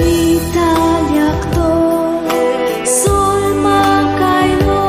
Italia kto, sol ma kaj lo,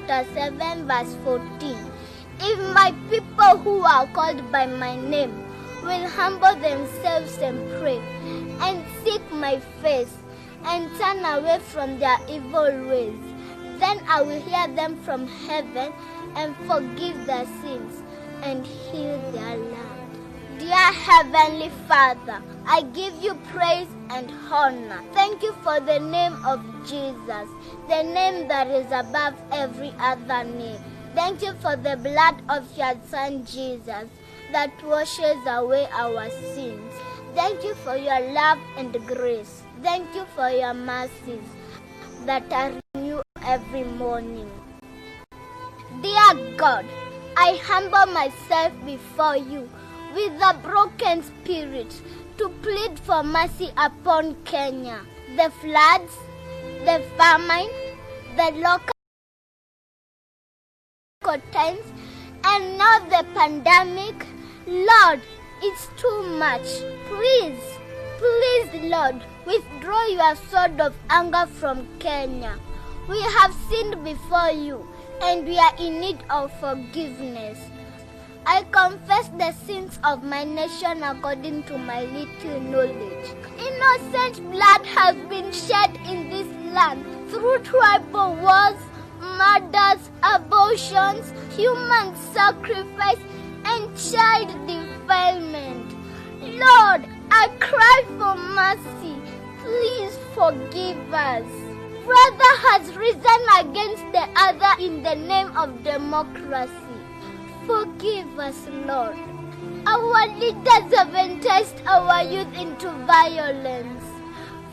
chapter 7 verse 14. If my people who are called by my name will humble themselves and pray and seek my face and turn away from their evil ways, then I will hear them from heaven and forgive their sins and heal their land. Dear Heavenly Father, I give you praise and honor. Thank you for the name of Jesus, the name that is above every other name. Thank you for the blood of your Son Jesus that washes away our sins. Thank you for your love and grace. Thank you for your mercies that are new every morning. Dear God, I humble myself before you with a broken spirit to plead for mercy upon Kenya. The floods, the famine, the local times, and now the pandemic. Lord, it's too much. Please, please, Lord, withdraw your sword of anger from Kenya. We have sinned before you, and we are in need of forgiveness. I confess the sins of my nation according to my little knowledge. Innocent blood has been shed in this land through tribal wars, murders, abortions, human sacrifice, and child defilement. Lord, I cry for mercy. Please forgive us. Brother has risen against the other in the name of democracy. Forgive us, Lord. Our leaders have enticed our youth into violence.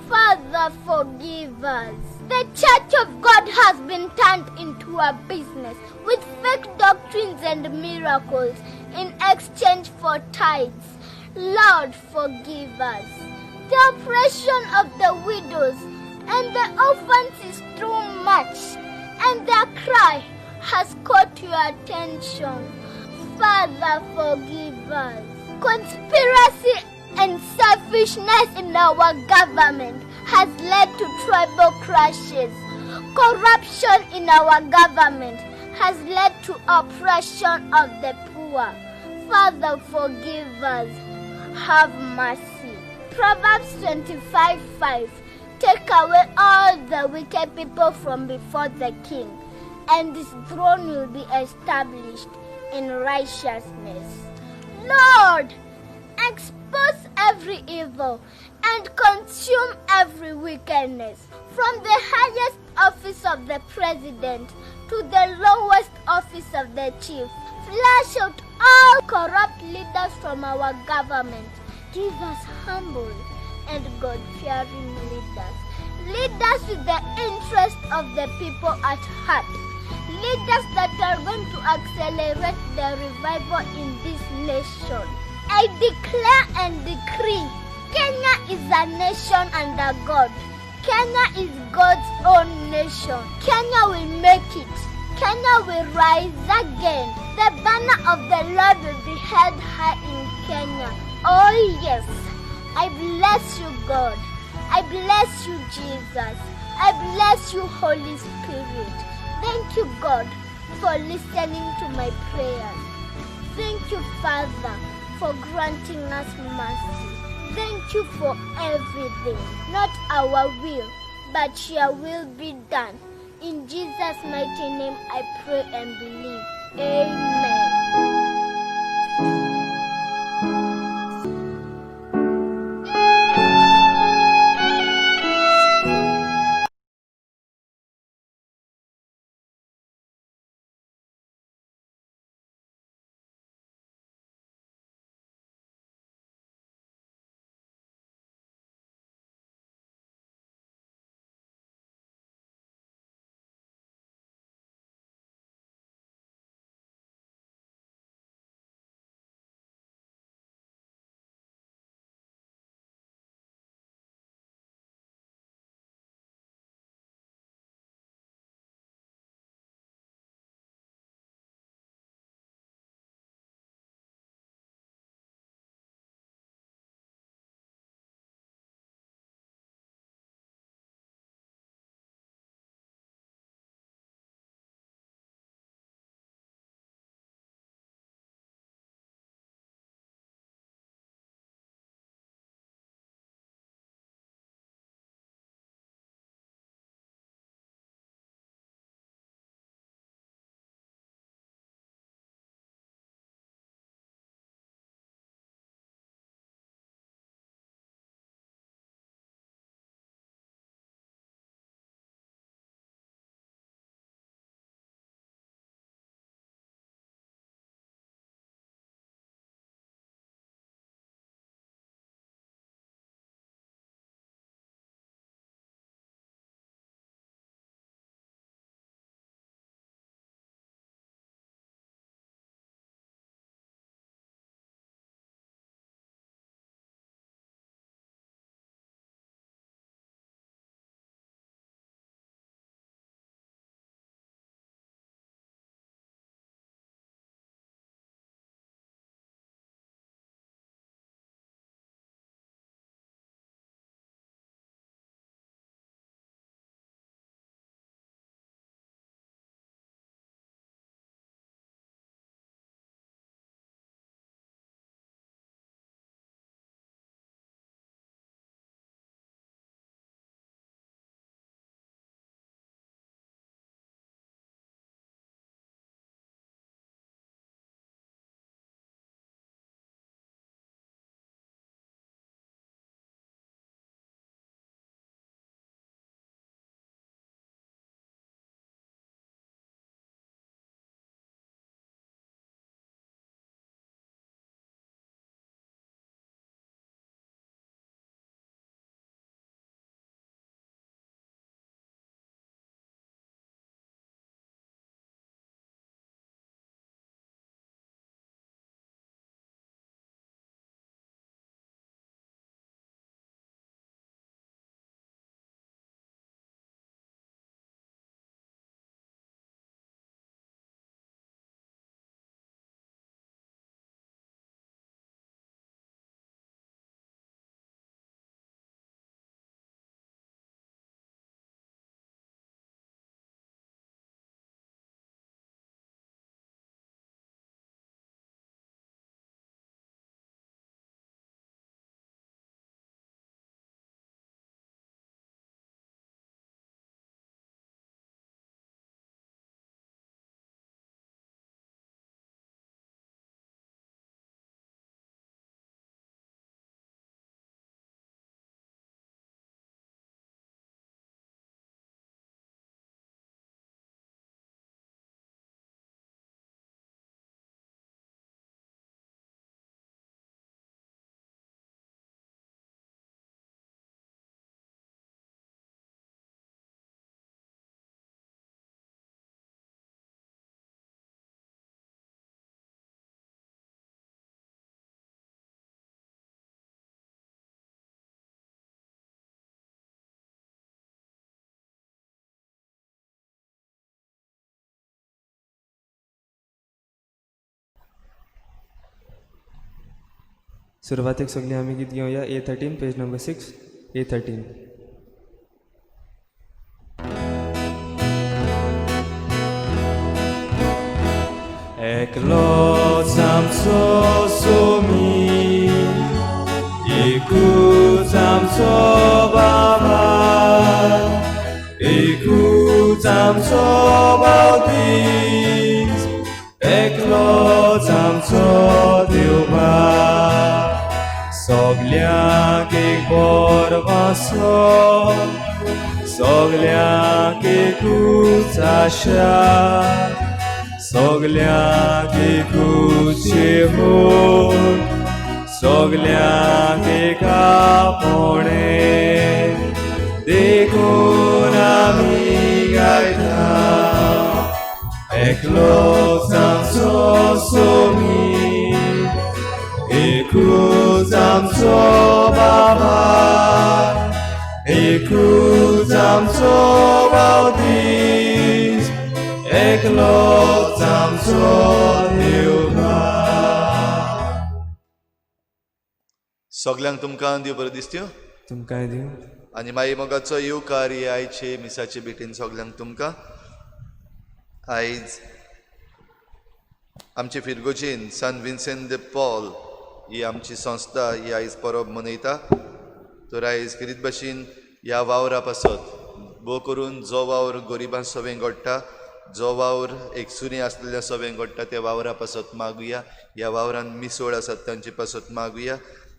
Father, forgive us. The Church of God has been turned into a business with fake doctrines and miracles in exchange for tithes. Lord, forgive us. The oppression of the widows and the orphans is too much, and their cry has caught your attention. Father, forgive us. Conspiracy and selfishness in our government has led to tribal clashes. Corruption in our government has led to oppression of the poor. Father, forgive us. Have mercy. Proverbs 25:5. Take away all the wicked people from before the king, and his throne will be established in righteousness. Lord, expose every evil and consume every wickedness, from the highest office of the president to the lowest office of the chief. Flush out all corrupt leaders from our government. Give us humble and God-fearing leaders. Leaders with the interest of the people at heart. Leaders that are going to accelerate the revival in this nation. I declare and decree, Kenya is a nation under God. Kenya is God's own nation. Kenya will make it. Kenya will rise again. The banner of the Lord will be held high in Kenya. Oh yes, I bless you, God. I bless you, Jesus. I bless you, Holy Spirit. Thank you, God, for listening to my prayers. Thank you, Father, for granting us mercy. Thank you for everything. Not our will, but your will be done. In Jesus' mighty name, I pray and believe. Amen. सुरवातेक सगळीं आमी गीत घेवया A 13 page number 6 A 13. एकलोच आमचो सोमी, एकूच आमचो बाबा, एकूच आमचो बावतीस, एकलोच आमचो देवबा. सगल्यांक एक बरो सगल्यांक एकूच आशा, सगल्यांक एकूच शेवट, सगल्यांक एकापणे, देखून आमी गायता. एकलोच आमचो सोमी, एकूच आमचो बाबा, एकूच आमचो बावतीस, एकलोच आमचो देवबा. सगल्यांक तुमकां देव बरें दिसत्यो तुमकांय दिवं. आनी मागीर मोगाचो येवकार हे आयचे मिसाचे भेटेन सगल्यांक तुमकां. आयज आमचे फिरगोजेन सन विन्सेंट दे पॉल ही आमची संस्था ही आयज परब मनयता. तर आयज खेरीत भाशेन ह्या वावरा पासत भोव करून जो वावर गरिबां सवें घडटा, जो वावर एकसुरी आसलेल्या सवें घडटा त्या वावरा पासत मागुया. ह्या वावरान मिसळ आसात तांचे पासत मागुया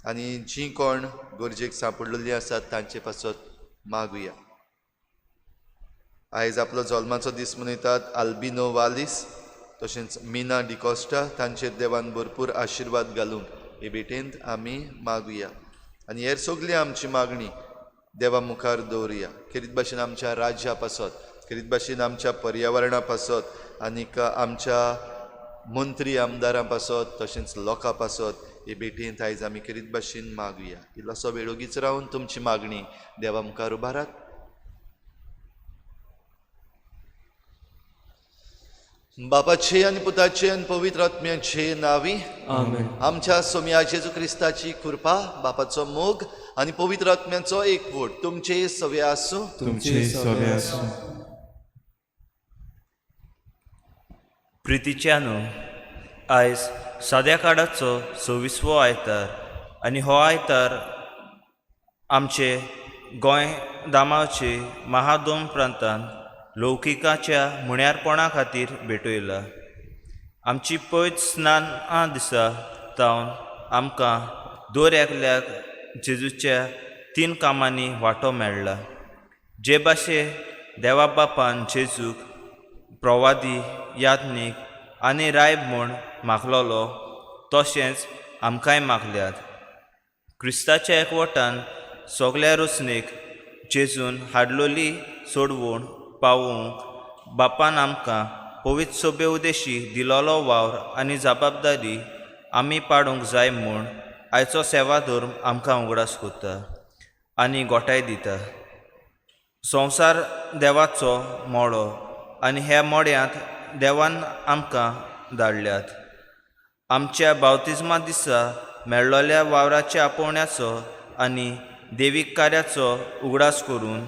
आनी जीं कोण गरजेक सांपडलेलीं आसात तांचे पासत मागुया. आयज आपलो जल्माचो दीस मनयतात आल्बिनो वालीस तशेंच मिना डिकॉस्टा, तांचेर देवान भरपूर आशिर्वाद घालूंक हे भेटेंत आमी मागुया. आनी हेर सगळी आमची मागणी देवा मुखार दवरुया. खेरीत भाशेन आमच्या राज्या पासत, खेरीत भाशेन आमच्या पर्यावरणा पासत आनीक आमच्या मंत्री आमदारां पासत तशेंच लोकां पासत हे भेटेंत आयज आमी खेरीत भाशेन मागुया. इल्लोसो वेळ ओगीच रावन तुमची मागणी देवा मुखार उबारात. बापाचे आनी पुताचे आनी पवित्र आत्म्याचे नांवी आमेन. आमच्या सोम्या जेजू क्रिस्ताची कृपा, बापाचो मोग आनी पवित्र आत्म्याचो एकवट तुमचे सवे आसूं. तुमचे सवे आसूं. प्रितीच्यानो, आयज साद्या काडाचो 26वो आयतार आनी हो आयतार आमचे गोंय दामावचे महादोम प्रांतान लौकिकाच्या मुण्यारपणा खातीर भेटयला. आमची पयत स्नाना दिसा तावन आमकां दर एकल्याक जेजूच्या 3 कामांनी वांटो मेळ्ळा. जे भाशे देवा बापान जेजूक प्रवादी, याज्ञीक आनी रायब म्हूण मागलोलो तशेंच आमकांय मागल्यात. क्रिस्ताच्या एकवटान सगल्या रचणेक जेजून हाडलोली सोडवण पावोवंक बापान आमकां पवित्र सोबे उदेशी दिलोलो वावर आनी जबाबदारी आमी पाडूंक जाय म्हूण आयचो सेवा धर्म आमकां उगडास करता आनी गोठाय दिता. संवसार देवाचो मोडो आनी ह्या मोड्यांत देवान आमकां धाडल्यात. आमच्या बावतिज्मा दिसा मेळ्ळोल्या वावराच्या आपोवण्याचो आनी देवीक कार्याचो उगडास करून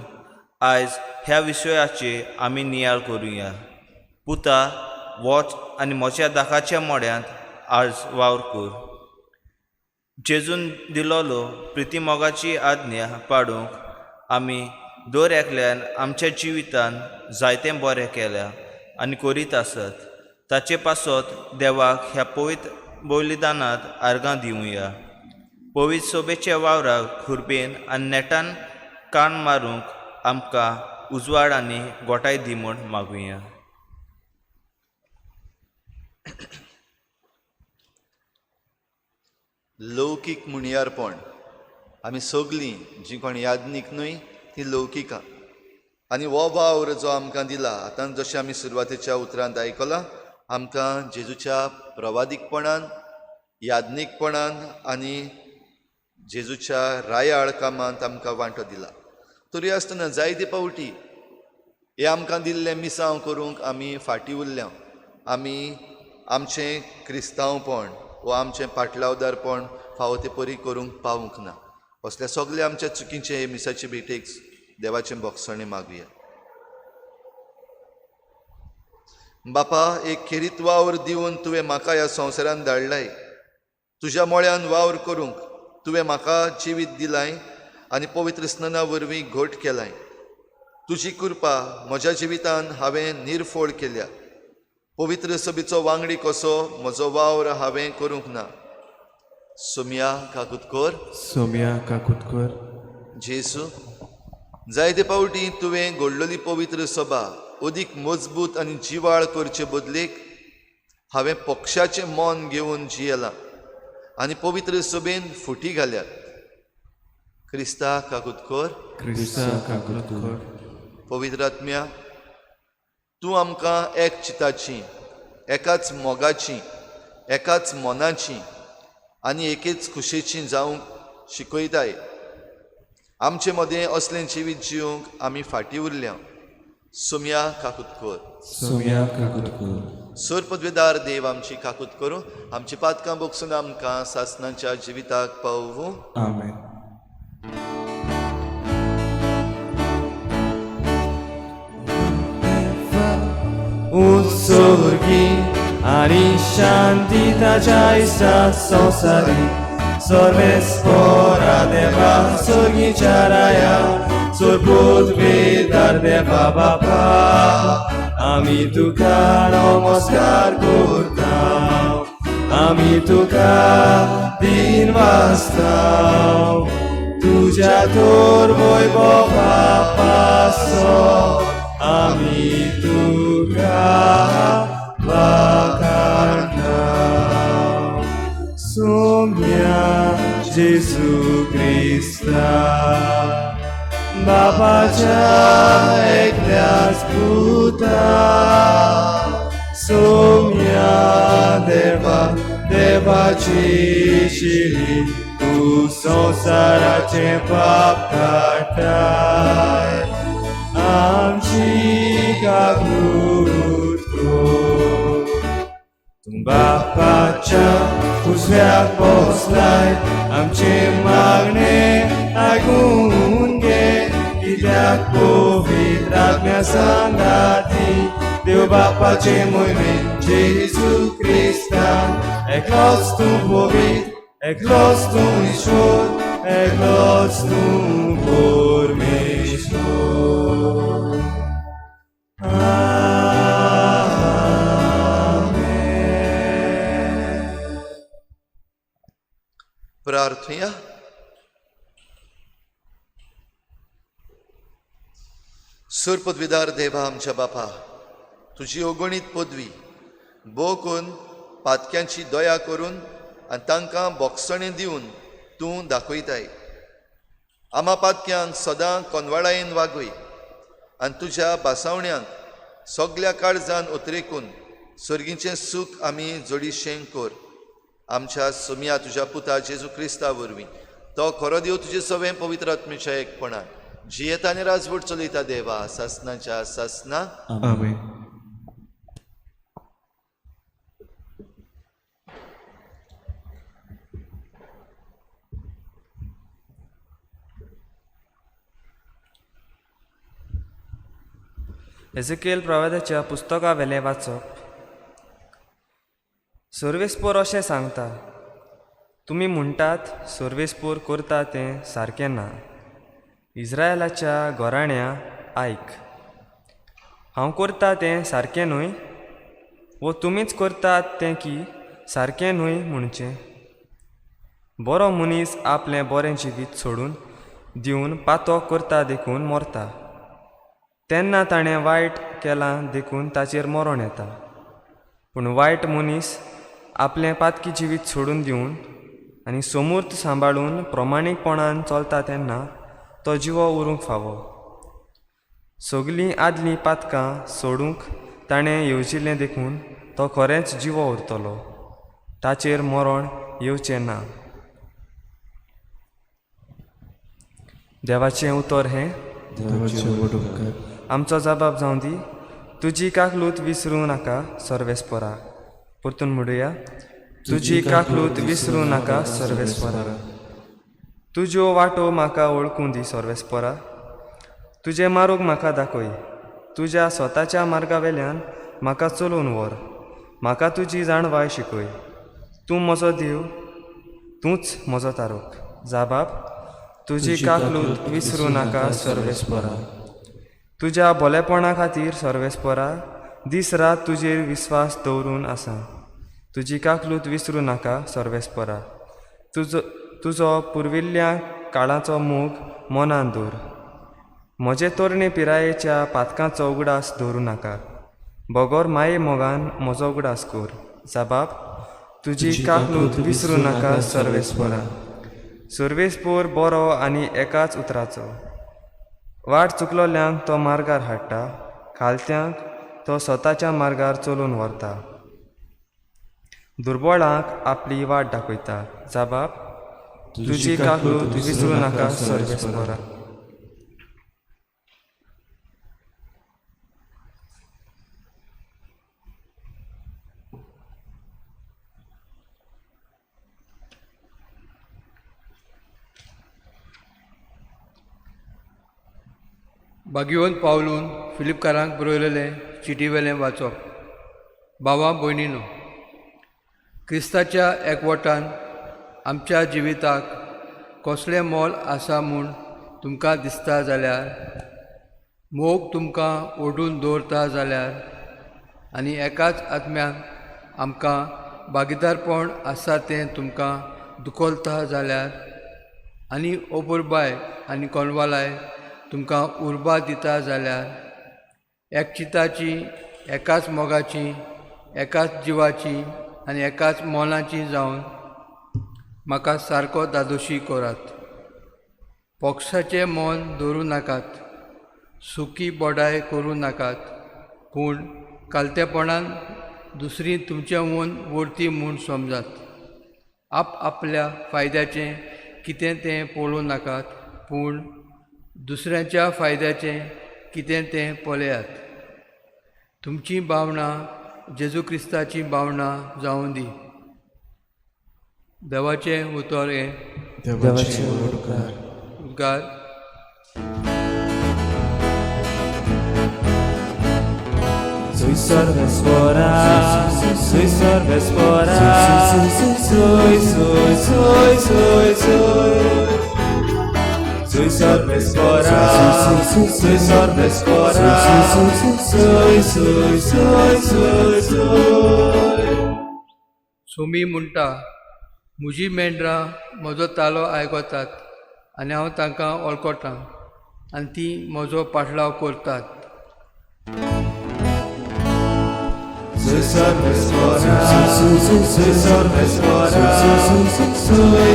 आयज ह्या विशयाचे आमी नियाळ करुया. पुता, वच आनी म्हज्या दाखाच्या मोड्यांत आज वावर कर. जेजून दिलोलो प्रितीमोगाची आज्ञा पाडूंक आमी दर एकल्यान आमच्या जिवितान जायतें बरें केल्या आनी करीत आसत. ताचे पासत देवाक ह्या पवित्र बलिदानांत आर्गां दिवया. पवित्र सोबेच्या वावराक खुर्बेन आनी नेटान कान मारूंक आमकां उजवाड आनी गोठाय दी म्हूण मागुया. लौकीक मुणयारपण आमी सगळीं जीं कोण याज्ञीक न्हय ती लौकिकां आनी हो वावर जो आमकां दिला आतां जशें आमी सुरवातेच्या उतरांत आयकलां आमकां जेजूच्या प्रवादीकपणान, याज्ञीकपणान आनी जेजूच्या रायाळ कामांत आमकां वांटो दिला. तरी आसतना जायते फावटी हें आमकां दिल्लें मिसांव करूंक आमी फाटीं उरल्या. आमी आमचें क्रिस्तांवपण वा आमचें पाटलावदारपण फावो ते परी करूंक पावूंक ना. असल्या सगल्या आमच्या चुकींचे हे मिसाचे भेटेक देवाचें भोगसणें मागुया. बापा, एक खेरीत वावर दिवन तुवें म्हाका ह्या संवसारान धाडलाय. तुज्या मोळ्यान वावर करूंक तुवें म्हाका जिवीत दिलाय आनी पवित्र स्नाना वरवीं घट केलाय. तुजी कृपा म्हज्या जिवितान हांवें निर्फोळ केल्या. पवित्र सभेचो वांगडी कसो म्हजो वावर हांवें करूंक ना. सोमया काकूत कर. सोम्या काकूत कर. जेजू, जायते फावटी तुवें घडलेली पवित्र सभा अदीक मजबूत आनी जिवाळ करचे बदलेक हांवें पक्षाचें मन घेवन जियेलां आनी पवित्र सभेन फुटी घाल्यात. क्रिस्ता काकूत कर. क्रिस्ता काकूत कर. पवित्र आत्म्या, तूं आमकां एक चिताची, एकाच मोगाची, एकाच मनाची आनी एकेच खुशेची जावंक शिकयताय. आमचे मदें असलें जिवीत जिवंक आमी फाटीं उरल्या. सोमया काकूत कर. सोम्या काकूत कर. सर पदवेदार देव आमची काकूत करूं, आमची पातकां बोगसून आमकां सासणाच्या जिविताक पावूं. आमेन. उत्सर्गी आणि शांती ताच्या इसा संसारी सर्वेस्परा देवा स्वर्गीच्या राया सोर पृथ्वीदार देवा बापा आमी तुका नमस्कार करता, आमी तुका दिन वाचता, तुज्या थोर वैभवा पासो आमी तुका वाखाणता. सोम्या जेजू क्रिस्ता बापाच्या एकल्याच पुता, सोम्या देवा देवाची शिरी तूं संवसाराचें पाप काडटाय, आमची काकूत कर. तूं बापाच्या उजव्याक बसलाय, आमचें मागणें आयकून घे, कित्याक पवित्र आत्म्या सांगाती देव बापाचे मोहिमेन जेजू क्रिस्तान एकलोच तूं पवित्र, एकलोच तूं ईश्वर, एकलोच तूं परमेश्वर. प्रार्थुया. सुर पदवीदार देवा आमच्या बापा, तुजी अगणीत पदवी बोकून पातक्यांची दया करून आनी तांकां बोगसणें दिवन तूं दाखयताय. आमा पातक्यांक सदां कोनवाळायेन वागय आनी तुज्या बासावण्यांक सगल्या काळजान उतरेकून सर्गीचें सूख आमी जोडीशें कर. आमच्या सोमया तुज्या पुता जेजू क्रिस्ता वरवीं तो खरो देव तुजे सवें पवित्र आत्मेच्या एकपणान जियेता आनी राजवट चलयता देवा सासनाच्या सासना. आमेन. एझेकिएल प्रवादाच्या पुस्तका वेलें वाचप. सर्वेस्पोर अशें सांगता, तुमी म्हणटात सर्वेस्पोर करता तें सारकें ना. इस्रायलाच्या घराण्या आयक, हांव करता तें सारकें न्हय, वो तुमीच करतात तें की सारकें न्हय म्हणचें. बरो मनीस आपलें बरें जिवीत सोडून दिवन पातो करता देखून मरता, तेन्ना ताणें वायट केलां देखून ताचेर मरण येता. पूण वायट मनीस आपलें पातकी जिवीत सोडून दिवन आनी सोमूर्त सांबाळून प्रमाणीकपणान चलता तेन्ना तो जिवो उरूंक फावो. सगलीं आदलीं पातकां सोडूंक ताणें येवजिल्लें देखून तो खरेंच जिवो उरतलो, ताचेर मरण येवचें ना. देवाचें उतर हें. आमचो जबाब जावं दी, तुजी काकलूत विसरूं नाका सर्वेस्पोरा. परतून म्हणुया, तुजी काकलूत विसरूं नाका सर्वेस्परा. तुज्यो वाटो म्हाका वळखूं दी सर्वेस्परा, तुजें मार्ग म्हाका दाखय. तुज्या स्वताच्या मार्गा वेल्यान म्हाका चलोवन व्हर, म्हाका तुजी जाणवाय शिकय. तूं म्हजो देव, तूंच म्हजो तारोक. जा बाब, तुजी काकलूत विसरूं नाका सर्वेस्परा. तुज्या भोलेपणा खातीर सर्वेस्परा, दीस रात तुजेर विस्वास दवरून आसा. तुजी काकलूत विसरूं नाका सर्वेस्परा. तुजो तुजो पुर्विल्ल्या काळाचो मोग मनान दवर. म्हजे तरणे पिरायेच्या पातकांचो उगडास दवरूं नाका, बगर माये मोगान म्हजो उगडास कर. जा बाब, तुजी काकलूत विसरूं नाका सर्वेस्परा. सर्वेस्पोर बरो आनी एकाच उतराचो. वाट चुकलोल्यांक तो मार्गार हाडटा, खालत्यांक तो स्वताच्या मार्गार चलोवन व्हरता. दुर्बळांक आपली वाट दाखयता. जा बाब, तुजी काकलूत विसरूं नाका सर्वेस्परा. बागिवन पावलून फिलिपकारांक बरयलेलें चिटीवेलें वाचप. भावा भयणीनो, क्रिस्ताच्या एकवटान आमच्या जिविताक कसलें मोल आसा म्हूण तुमकां दिसता जाल्यार, मोग तुमकां ओडून दवरता जाल्यार आनी एकाच आत्म्यान आमकां भागीदारपण आसा तें तुमकां दुखोलता जाल्यार आनी ओपुरबाय आनी कोनवालाय तुमकां उर्बा दिता जाल्यार, एकचिताची, एकाच मोगाची, एकाच जिवाची आनी एकाच मोलाची जावन म्हाका सारको दादोशी करात. पक्षाचें मन दवरूं नाकात, सुकी बडाय करूं नाकात, पूण कालतेपणान दुसरी तुमचें मन वरती म्हूण समजात. आप आपल्या फायद्याचें कितें तें पळोवं नाकात, पूण दुसऱ्यांच्या फायद्याचें कितें तें पळयात. तुमचीं भावनां जेजू क्रिस्ताचीं भावनां जावं दी. देवाचें उतर हें. देवाचे उपकार. उपकार. Soy सर्वेस्परा, soy सर्वेस्परा, soy, soy, soy, soy, soy. Soy सर्वेस्परा, soy सर्वेस्परा, soy, soy, soy, soy, soy. Somi म्हणटा, म्हजी मेंढरां म्हजो तालो आयकतात आनी हांव तांकां वळखतां आनी तीं म्हजो पाटलाव करतात. Soy सर्वेस्परा, soy सर्वेस्परा, soy, soy,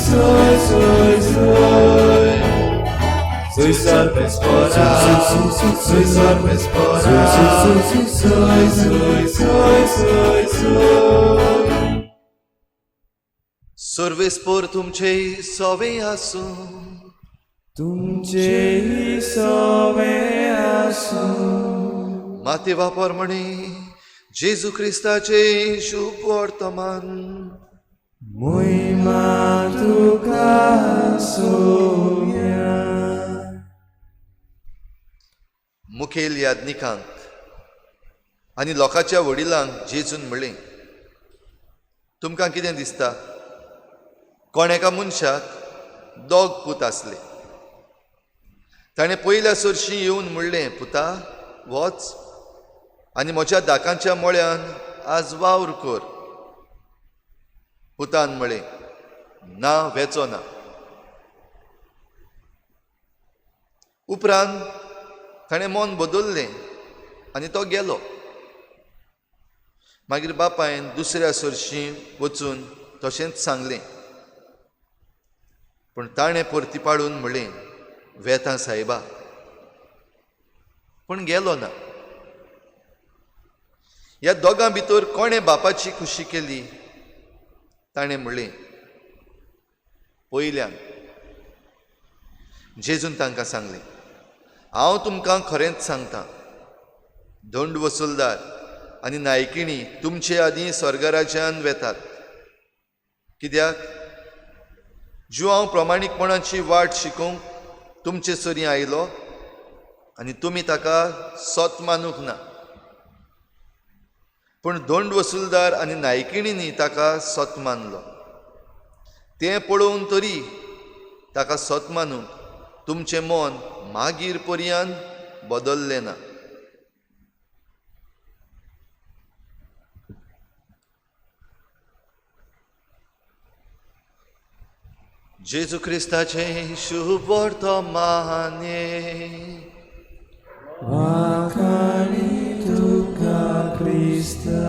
soy, soy, soy. Soy सर्वेस्परा, soy सर्वेस्परा, soy, soy, soy, soy, soy. सर्वेस्पोर तुमचे सवे आसूं. तुमचे सवे आसूं. मातेवा प्रमाणे जेजू क्रिस्ताचे शुभ वर्तमान. मोहिमा तुका सोम्या. मुखेल याज्ञिकांक आनी लोकांच्या वडिलांक जेजून म्हणलें, तुमकां कितें दिसता? कोण एका मनशाक दोग पूत आसले. ताणें पयल्या सरशीं येवन म्हणलें, पुता, वच आनी म्हज्या दाकांच्या मळ्यान आज वावर कर. पुतान म्हळें, ना, वेचो ना. उपरांत ताणें मन बदललें आनी तो गेलो. मागीर बापायन दुसऱ्या सरशीं वचून तशेंच सांगलें. पूण ताणें परती पाडून म्हणलें, वेता सायबा, पूण गेलो ना. ह्या दोगां भितर कोणें बापाची खुशी केली? ताणें म्हणलें, पयल्यान. जेजून तांकां सांगलें, हांव तुमकां खरेंच सांगता, दंड वसुलदार आनी नायकिणी तुमचे आदीं स्वर्गराज्यान वेतात. कित्याक ज्यो हांव प्रमाणीकपणाची वाट शिकोवंक तुमचे सरीं आयलो आनी तुमी ताका सत मानूंक ना, पूण दोंड वसुलदार आनी नायकिणींनी ताका सत मानलो. तें पळोवन तरी ताका सत मानूंक तुमचें मन मागीर पर्यान बदल्लें ना. जेजू क्रिस्ताचें शुभ वर्तमाने. वाखाणी तुका क्रिस्ता.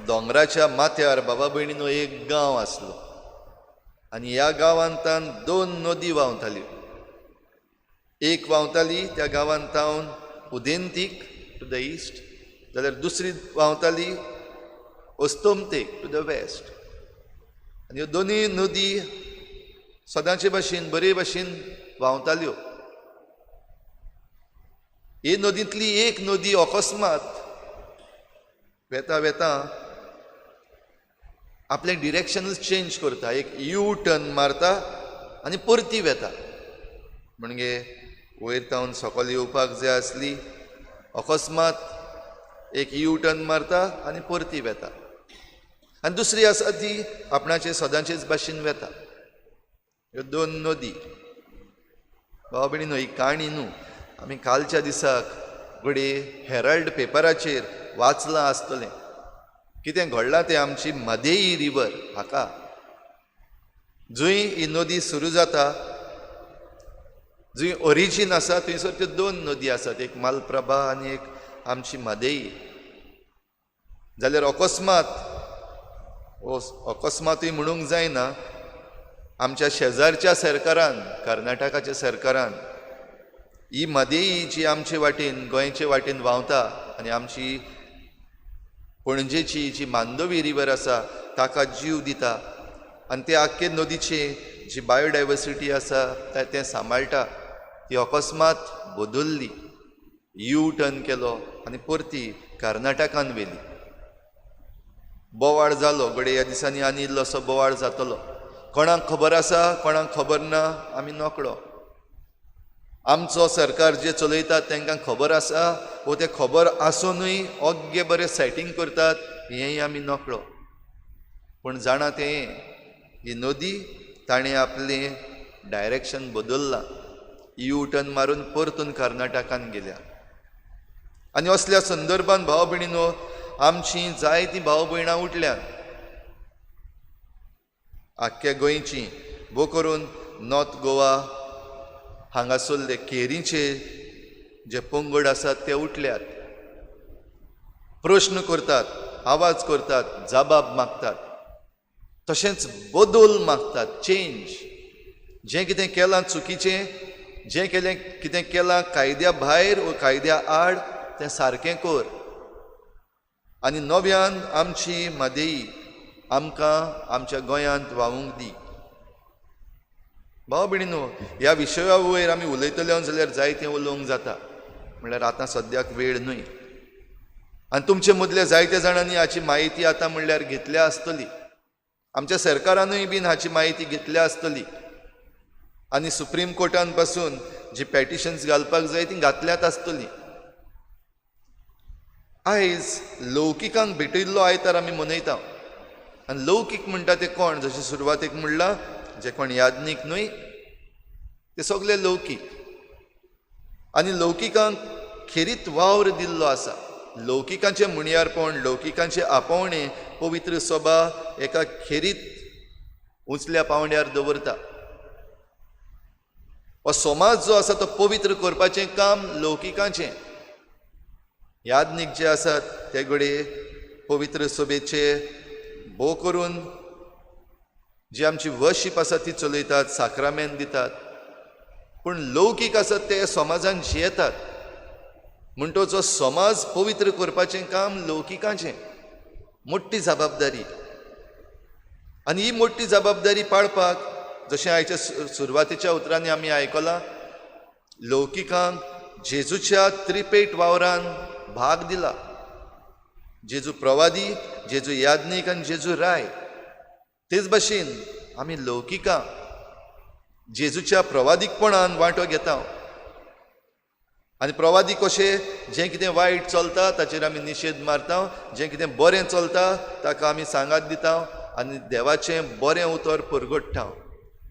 दोंगराच्या माथ्यार बाबा भयणीनो एक गांव आसलो आनी ह्या गांवांतान दोन नदी व्हांवताल्यो. एक व्हांवताली त्या गांवांतावन उदेंतीक टू the east, जाल्यार दुसरी व्हांवताली अस्तंतेक टू the waste. आनी ह्यो दोनूय नदी सदांचे भाशेन बरे भाशेन व्हांवताल्यो. हे नदींतली एक नदी अकस्मात वेता वेता आपलें डिरेक्शनूच चेंज करता, एक यू टर्न मारता आनी परती वेता. म्हणजे वयर तावन सकयल येवपाक जाय आसली, अकस्मात एक यू टर्न मारता आनी परती वेता. आनी दुसरी आसा ती आपणाचे सदांचेच भाशेन वेता. ह्यो दोन नदी. भाव भयणीनो, ही काणी न्हू, आमी कालच्या दिसाक घडये हेराल्ड पेपराचेर वाचलां आसतलें कितें घडलां तें. आमची मदेई रिवर हाका जंय ही नदी सुरू जाता, जंय ओरिजीन आसा, थंयसर त्यो दोन नदी आसात, एक मालप्रभा आनी एक आमची मदेई. जाल्यार अकस्मात अकस्मातूय म्हणूंक जायना, आमच्या शेजारच्या सरकारान, कर्नाटकाच्या सरकारान ही मदेई जी आमचे वाटेन, गोंयचे वाटेन व्हांवता आनी आमची पणजेची जी मांडवी रिवर आसा ताका जीव दिता आनी ते आख्खे नदीचे जी बायोडायवर्सिटी आसा तें सांबाळटा, ती अकस्मात बदल्ली, यू टर्न केलो आनी परती कर्नाटकान व्हेली. बोवाळ जालो घडये ह्या दिसांनी आनी इल्लोसो बोवाळ जातलो. कोणाक खबर आसा कोणाक खबर ना आमी नकळो. आमचो सरकार जे चलयतात तांकां खबर आसा वो ते खबर आसुनूय ओग्गे बरें सेटींग करतात हेंय आमी नकळो. पूण जाणा तें ही नदी ताणें आपलें डायरेक्शन बदल्लां, यू टर्न मारून परतून कर्नाटकान गेल्या. आनी असल्या संदर्भान भाव भयणीनो आमची जायतीं भाव भयणां उठल्यात आख्ख्या गोंयची, भो करून नॉर्थ गोवा हांगासरले केरीचे जे पंगड आसात ते उठल्यात, प्रश्न करतात, आवाज करतात, जबाब मागतात, तशेंच बदल मागतात, चेंज. जें कितें केलां चुकीचें, जें केलें कितें केलां कायद्या भायर वा कायद्या आड तें सारकें कर आनी नव्यान आमची मदेई आमकां आमच्या गोंयांत व्हांवूंक दी. भाव भयणीनो, ह्या विशया वयर आमी उलयतले जाल्यार जायतें उलोवंक जाता, म्हणल्यार आतां सद्याक वेळ न्हय. आनी तुमचे मदल्या जायत्या जाणांनी हाची म्हायती आतां म्हणल्यार घेतल्या आसतली, आमच्या सरकारानूय बीन हाची म्हायती घेतल्या आसतली आनी सुप्रीम कोर्टान पासून जी पेटिशन्स घालपाक जाय ती घातल्यात आसतली. आयज लौकिकांक भेटयल्लो आयतार आमी मनयता. आनी लौकीक म्हणटा ते कोण, जशें सुरवातेक म्हणलां, जे कोण याज्ञीक न्हय ते सगळे लौकीक. आनी लौकिकांक खेरीत वावर दिल्लो आसा. लौकिकांचें म्हणयारपण, लौकिकांचें आपोवणें पवित्र सभा एका खेरीत उंचल्या पावंड्यार दवरता. हो समाज जो आसा तो पवित्र करपाचें काम लौकिकांचें. याज्ञीक जे आसात ते घडये पवित्र सभेचे भोव करून जी आमची वर्शीप आसा ती चलयतात, साक्रामेंत दितात. पूण लौकीक आसात ते समाजान जियेतात. म्हणटच हो समाज पवित्र करपाचें काम लौकिकांचें, मोठी जबाबदारी. आनी ही मोठी जबाबदारी पाळपाक, जशें आयच्या सुरवातेच्या उतरांनी आमी आयकलां, लौकिकांक जेजूच्या त्रिपेट वावरान भाग दिला. जेजू प्रवादी, जेजू याज्ञीक आनी जेजू राय. तेच भाशेन आमी लौकिकां जेजूच्या प्रवादीकपणान वांटो घेता. आनी प्रवादी कशें जें कितें वायट चलता ताचेर आमी निशेध मारता, जें कितें बरें चलता ताका आमी सांगात दिता आनी देवाचें बरें उतर परगट्टा.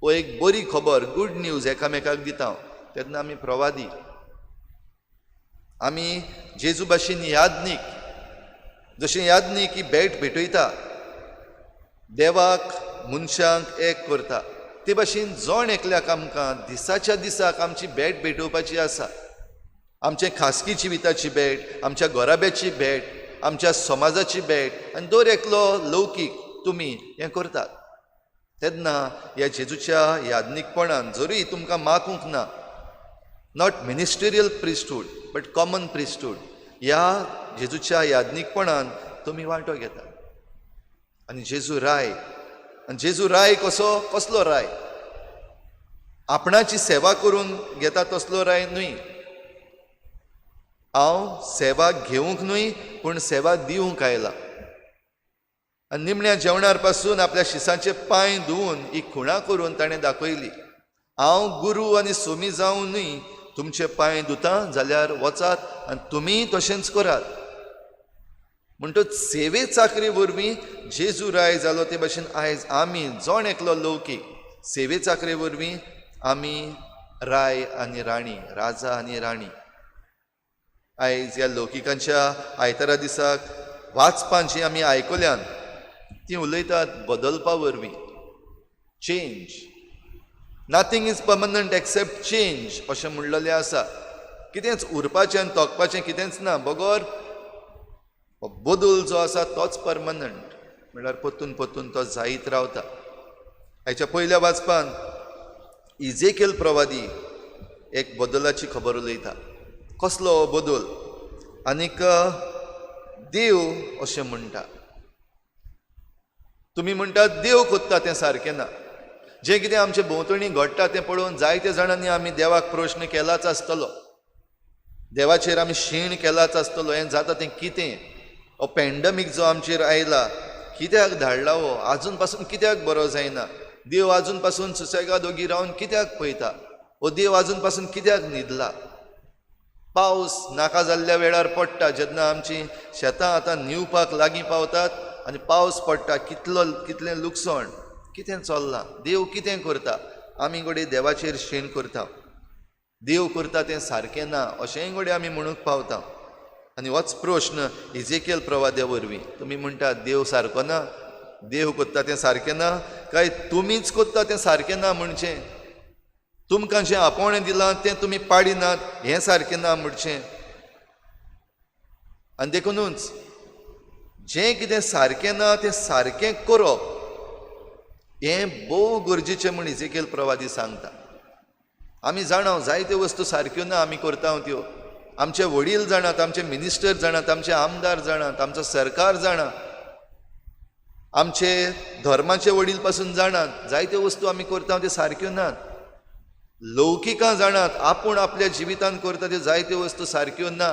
हो एक बरी खबर, गूड न्यूज एकामेकाक दिता. तेन्ना आमी प्रवादी. आमी जेजू भाशेन याज्ञीक. जशें याज्ञीक ही भेट भेटयता, देवाक मनशांक एक करता, ते भाशेन जण एकल्याक आमकां दिसाच्या दिसाक आमची भेट भेटोवपाची आसा. आमचे खासगी जिविताची भेट, आमच्या घराब्याची भेट, आमच्या समाजाची भेट आनी दर एकलो लौकीक तुमी हें करतात. तेन्ना ह्या जेजूच्या याज्ञीकपणान जरूय तुमकां मागूंक ना, not ministerial priesthood but common priesthood, ह्या जेजूच्या याज्ञीकपणान तुमी वांटो घेतात. आनी जेजू राय, आनी जेजू राय कसो, कसलो राय? आपणाची सेवा करून घेता तसलो राय न्हय. हांव सेवा घेवंक न्हय पूण सेवा दिवंक आयला. आनी निमण्या जेवणार पासून आपल्या शिसांचे पांय धुवून ही खुणा करून ताणें दाखयली, हांव गुरू आनी सोमी जावं न्हय तुमचे पांय धुता जाल्यार वचात आनी तुमीय तशेंच करात. म्हणटच सेवे चाकरी वरवीं जेजू राय जालो. ते भाशेन आयज आमी जण एकलो लौकीक सेवे चाकरे वरवीं आमी राय आनी राणी, राजा आनी राणी. आयज ह्या लौकिकांच्या आयतारा दिसाक वाचपान जी आमी आयकल्यान ती उलयतात बदलपा वरवीं. Change, nothing is permanent except change अशें म्हणलेलें आसा. कितेंच उरपाचें आनी तोकपाचें कितेंच ना, बगर बदल जो आसा तोच परमनंट, म्हणल्यार परतून परतून तो जायत रावता. हाच्या पयल्या वाचपान इजेकेल प्रवादी एक बदलाची खबर उलयता. कसलो बदल? आनीक देव अशें म्हणटा. तुमी म्हणटात देव कोत्ता तें सारकें ना. जें कितें आमचे भोंवतणी घडटा तें पळोवन जायते जाणांनी आमी देवाक प्रश्न केलाच आसतलो, देवाचेर आमी शीण केलाच आसतलो. हें जाता तें कितें? हो पॅन्डमीक जो आमचेर आयला कित्याक धाडला? हो आजून पासून कित्याक बरो जायना? देव आजून पासून सुसेगाद ओगी रावन कित्याक पळयता? हो देव आजून पासून कित्याक न्हिदला? पावस नाका जाल्ल्या वेळार पडटा, जेन्ना आमची शेतां आतां निवपाक लागीं पावतात आनी पावस पडटा, कितलो कितलें लुकसाण, कितें चल्लां? देव कितें करता? आमी घडये देवाचेर शीण करता. देव करता तें सारकें ना अशेंय घडये आमी म्हणूंक पावता. आनी होच प्रश्न इजेकेल प्रवाद्या वरवीं तुमी म्हणटात देव सारको ना, देव करता तें सारकें ना, काय तुमीच करता तें सारकें ना? म्हणचें तुमकां जें आपोवणें दिलां तें तुमी पाडिनात हें सारकें ना म्हणचें. आनी देखुनूच जें कितें सारकें ना तें सारकें करप हें भोव गरजेचें म्हूण इजेकेल प्रवादी सांगता. आमी जाणा जायत्यो वस्तू सारक्यो ना आमी करता त्यो. आमचे वडील जाणात, आमचे मिनिस्टर जाणात, आमचे आमदार जाणात, आमचो सरकार जाणा, आमचे धर्माचे वडील पासून जाणात, जायत्यो वस्तू आमी करता त्यो सारक्यो नात. लौकिकां जाणात आपूण आपल्या जिवितान करता त्यो जायत्यो वस्तू सारक्यो ना.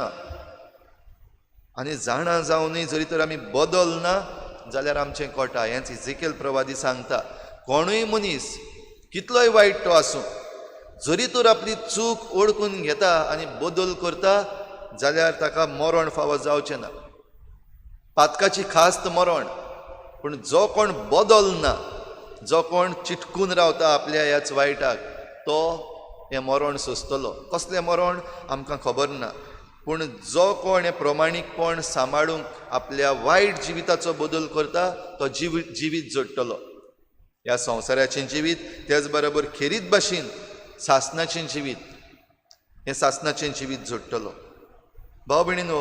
आनी जाणा जावनूय जरी तर आमी बदल ना जाल्यार आमचें कोटा. हेंच इजेकेल प्रवादी सांगता. कोणूय मनीस कितलोय वायट तो आसूं, जरी तर आपली चूक ओळखून घेता आनी बदल करता जाल्यार ताका मरण फावो जावचें ना. पातकाची खास्त मरण. पूण जो कोण बदल ना, जो कोण चिटकून रावता आपल्या ह्याच वायटाक, तो हें मरण सोंसतलो. कसलें मरण आमकां खबर ना, पूण जो कोण हें प्रमाणीकपण सांबाळूंक आपल्या वायट जिविताचो बदल करता तो जिवीत जोडटलो. ह्या संवसाराचें जिवीत, त्याच बरोबर खेरीत भाशेन सासनाचें जिवीत, हें सासनाचें जिवीत जोडटलो. भाव भयणीनो,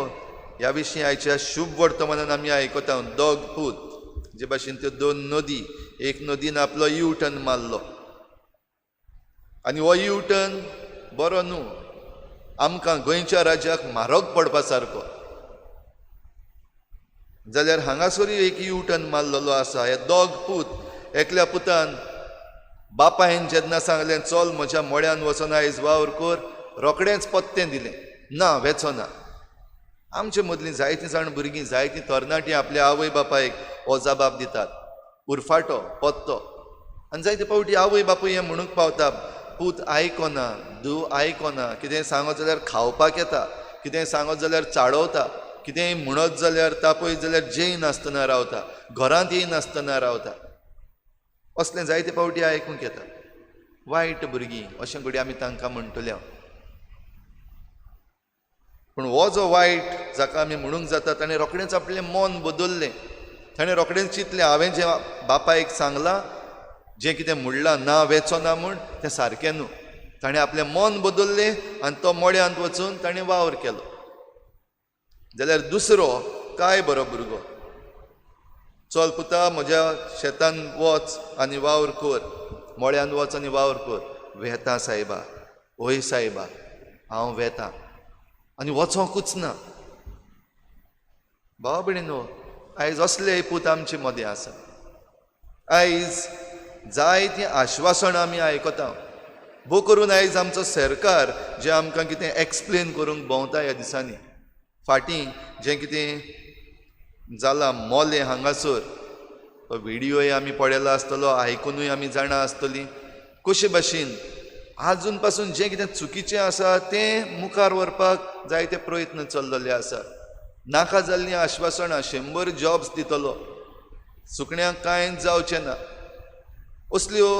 ह्या विशीं आयच्या शुभ वर्तमानान आमी आयकता. दोग पूत जे भाशेन त्यो दोन नदी, एक नदीन आपलो यू टर्न मारलो आनी हो यू टर्न बरो न्हू, आमकां गोंयच्या राज्याक म्हारग पडपा सारको. जाल्यार हांगासरूय एक यू टर्न मारलेलो आसा. हे दोग पूत, एकल्या पुतान बापायन जेन्ना सांगलें चल म्हज्या मळ्यान वचोन आयज वावर कर, रोखडेंच पत्तें दिलें. ना वेचो ना. आमचे मदलीं जायतीं जाण भुरगीं, जायतीं तरणाटीं आपल्या आवय बापायक हो जबाब दितात, उरफाटो पत्तो. आनी जायते फावटी आवय बापूय हें म्हणूंक पावता, पूत आयकना, धूव आयकना, कितेंय सांगत जाल्यार खावपाक येता, कितेंय सांगत जाल्यार चाळवता, कितेंय म्हणत जाल्यार तापयत जाल्यार जेयनासतना रावता, घरांत येयनासतना रावता. असलें जायते फावटी आयकूंक येता. वायट भुरगीं अशें घडये आमी तांकां म्हणटले. पूण हो जो वायट जाका आमी म्हणूंक जाता ताणें रोखडेंच आपलें मन बदल्लें, ताणें रोखडेंच चिंतलें हांवें जें बापायक सांगलां, जें कितें म्हणलां ना वेचो ना म्हूण, तें सारकें न्हू. ताणें आपलें मन बदल्लें आनी तो मळ्यांत वचून ताणें वावर केलो. जाल्यार दुसरो काय बरो भुरगो, चल पुता म्हज्या शेतान वच आनी वावर कर, मळ्यान वच आनी वावर कर. वेता सायबा, हय सायबा हांव वेता, आनी वचोंकूच ना. भाव भयणीनो, आयज असले पूत आमचे मदें आसा. आयज जायतीं आश्वासनां आमी आयकता. भोव करून आयज आमचो सरकार जें आमकां कितें एक्सप्लेन करूंक भोंवता ह्या दिसांनी, फाटीं जें कितें जालां मोलें हांगासर, तो व्हिडियोय आमी पळयला आसतलो, आयकुनूय आमी जाणा आसतलीं कशे भाशेन आजून पासून जें कितें चुकीचें आसा तें मुखार व्हरपाक जायते प्रयत्न चल्लेले आसा. नाका जाल्लीं आश्वासनां, 100 जॉब्स दितलो, सुकण्यांक कांय जावचें ना, असल्यो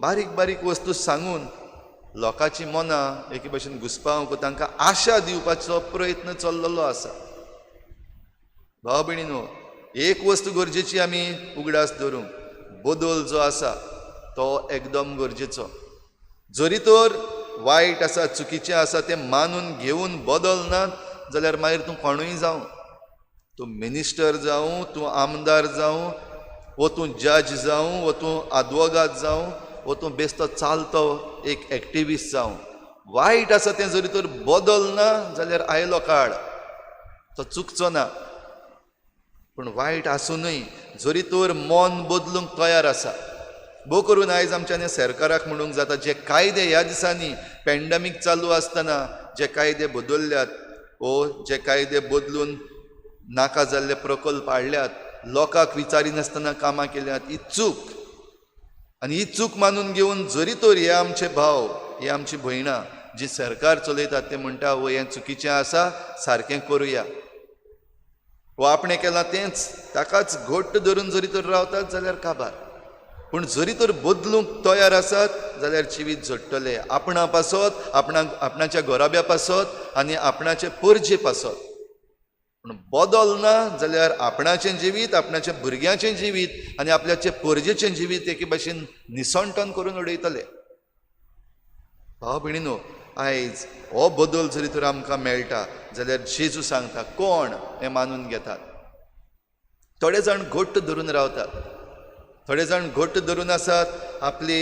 बारीक बारीक वस्तू सांगून लोकांची मनां एके भाशेन घुसपावंक तांकां आशा दिवपाचो प्रयत्न चल्लेलो आसा. भाव भयणीनो, एक वस्तू गरजेची आमी उगडास धरूंक, बदल जो आसा तो एकदम गरजेचो. जरी तर वायट आसा, चुकीचें आसा तें मानून घेवन बदल ना जाल्यार मागीर तूं कोणूय जावं, तूं मिनिस्टर जावं, तूं आमदार जावं, वो तूं जज जावं, वो तूं आदवोगाद जावं, वो तूं बेस्तो चालतो एक एक्टिविस्ट जावं, वायट आसा तें जरी तर बदल ना जाल्यार आयलो काळ तो चुकचो ना. पूण वायट आसुनूय जरी तर मन बदलूंक तयार आसा. भोव करून आयज आमच्यानी सरकाराक म्हणूंक जाता, जे कायदे ह्या दिसांनी पॅन्डमीक चालू आसतना जे कायदे बदलल्यात वो जे कायदे बदलून नाका जाल्ले प्रकल्प हाडल्यात, लोकांक विचारिनासतना कामां केल्यात, ही चूक. आनी ही चूक मानून घेवन जरी तर हे आमचे भाव, हे आमची भयणां जी सरकार चलयतात ते म्हणटा वो हें चुकीचें आसा, सारकें करुया, वो आपणें केलां तेंच ताकाच घट्ट धरून जरी तर रावतात जाल्यार काबार. पूण जरी तर बदलूंक तयार आसात जाल्यार जिवीत जोडटले आपणा पासत, आपणाक आपणाच्या घराब्या पासत आनी आपणाचे परजे पासत. पूण बदल ना जाल्यार आपणाचें जिवीत, आपणाच्या भुरग्यांचें जिवीत आनी आपल्याचे परजेचें जिवीत एके भाशेन निसणटन करून उडयतले. भाव भयणीनो, आयज हो बदल जरी तर आमकां मेळटा जाल्यार जेजू सांगता कोण हें मानून घेतात. थोडे जाण घट्ट धरून रावतात, थोडे जाण घट्ट धरून आसात आपले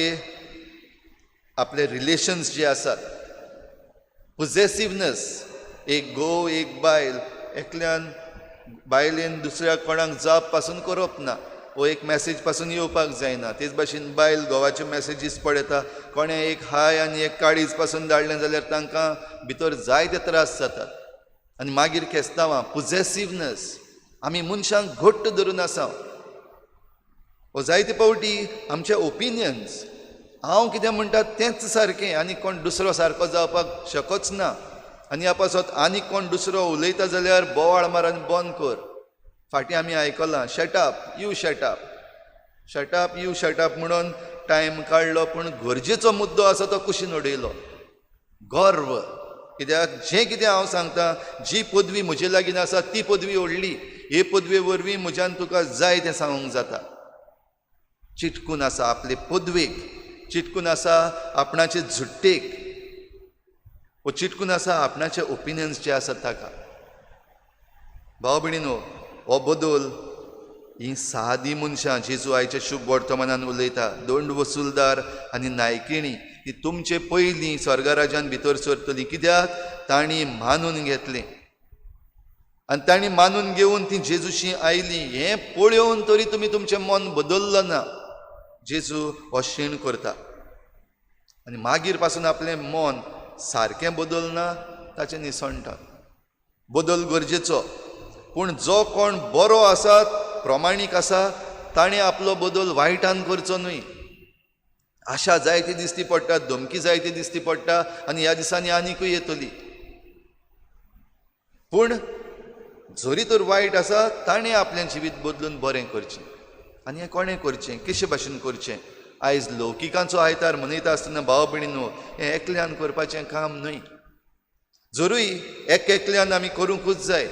आपले रिलेशन्स जे आसात, पोजेसिवनस, एक घोव एक बायल, एकल्यान बायलेन दुसऱ्या कोणाक जाप पासून करप ना, वो एक मॅसेज पासून येवपाक जायना. तेच भाशेन बायल घोवाच्यो मॅसेजीस पळयता, कोणें एक हाय आनी एक काळीज पासून धाडलें जाल्यार तांकां भितर जायते त्रास जातात. आनी मागीर केस्तांवां, पोजेसिवनस, आमी मनशांक घट्ट धरून आसा. वो जायते फावटी आमचे ओपिनियन्स, हांव कितें म्हणटा तेंच सारकें आनी कोण दुसरो सारको जावपाक शकच ना, आनी ह्या पासत आनी कोण दुसरो उलयता जाल्यार बोवाळ मार आनी बंद कर. फाटीं आमी आयकलां shut up you shut up, shut up you shut up म्हणून टायम काडलो, पूण गरजेचो मुद्दो आसा तो कुशीन उडयलो. गर्व, कित्याक जें कितें हांव सांगता, जी पदवी म्हजे लागीं आसा ती पदवी व्हडली, हे पदवे वरवीं म्हज्यान तुका जाय तें सांगूंक जाता. चिटकून आसा आपले पदवेक, चिटकून आसा आपणाचे झुट्टेक, वो चिटकून आसा आपणाचे ओपिनियन्स जे आसात ताका. भाव भयणीनो, हो बदल ही सादी मनशां जेजू आयच्या शुभ वर्तमानान उलयता, दंड वसुलदार आनी नायकिणी ती तुमचे पयलीं स्वर्गराजान भितर सरतली, कित्याक तांणी मानून घेतलें. आनी तांणी मानून घेवन ती जेजूशी आयली. हें पळोवन तरी तुमी तुमचें मन बदल्लो ना, जेजू हो शीण करता. आनी मागीर पासून आपलें मन सारकें बदलना ताचें निसणटात. बदल गरजेचो, पूण जो कोण बरो आसा, प्रमाणीक आसा, ताणें आपलो बदल वायटान करचो न्हय. आशा जायती दिसती पडटा, धमकी जायती दिसती पडटा आनी ह्या दिसांनी आनिकूय येतली. पूण जरी तर वायट आसा ताणें आपलें जिवीत बदलून बरें करचें. आनी हें कोणें करचें, कशे भाशेन करचें? आयज लौकिकांचो आयतार मनयता आसतना भाव भयणीनो, हें एकल्यान करपाचें काम न्हय. जरूय एक एकल्यान आमी करूंकूच जाय.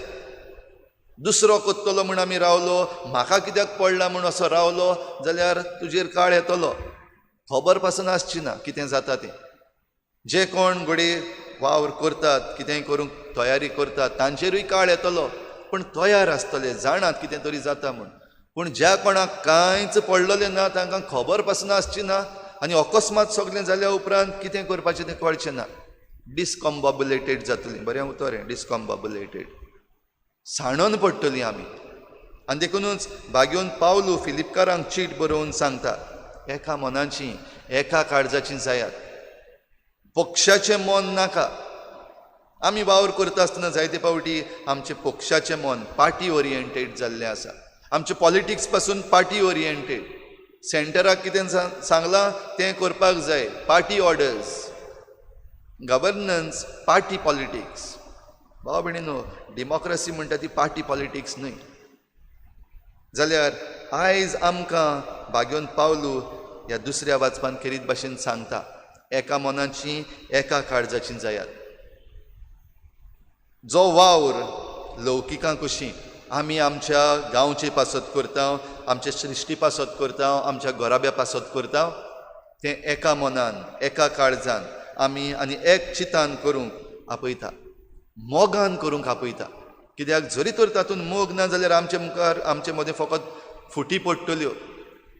दुसरो करतलो म्हूण आमी रावलो, म्हाका कित्याक पडला म्हूण असो रावलो जाल्यार तुजेर काळ येतलो, खबर पासून आसची ना कितें जाता तें. जे कोण घडये वावर करतात, कितेंय करूंक तयारी करतात, तांचेरूय काळ येतलो, पूण तयार आसतले, जाणात कितें तरी जाता म्हूण. पूण ज्या कोणाक कांयच पडलेलें ना, तांकां खबर पासून आसची ना आनी अकस्मात सगळें जाल्या उपरांत कितें करपाचें तें कळचें ना. डिसकॉम्बॉबुलेटेड जातलीं, बरें उतर हें, डिसकॉम्बॉबुलेटेड, साणून पडटलीं आमी. आनी देखुनूच भाग्योन पावलू फिलिपकारांक चीट बरोवन सांगता, एका मनाची एका काळजाची जायात, पक्षाचें मन नाका. आमी वावर करता आसतना जायते फावटी आमचें पक्षाचें मन पार्टी ओरिएंटेड जाल्लें आसा. आमचें पॉलिटिक्स पासून पार्टी ओरिएंटेड, सेंटराक कितें सांगलां तें करपाक जाय, party orders, governance, party politics. भाव भयणीनो, डेमोक्रसी म्हणटा ती पार्टी पॉलिटिक्स न्हय. जाल्यार आयज आमकां भाग्योन पावलू ह्या दुसऱ्या वाचपान खेरीत भाशेन सांगता, एका मनाची एका काळजाची जायात. जो वावर लौकिकां कशी आमी आमच्या गांवचे पासत करता, आमच्या सृश्टी पासत करता, आमच्या घराब्या पासत करता, तें एका मनान एका काळजान आमी आनी एक चितान करूंक आपयता, मोगान करूंक आपयता. कित्याक जरी तर तातूंत मोग ना जाल्यार आमचे मुखार आमचे मदें फकत फुटी पडटल्यो.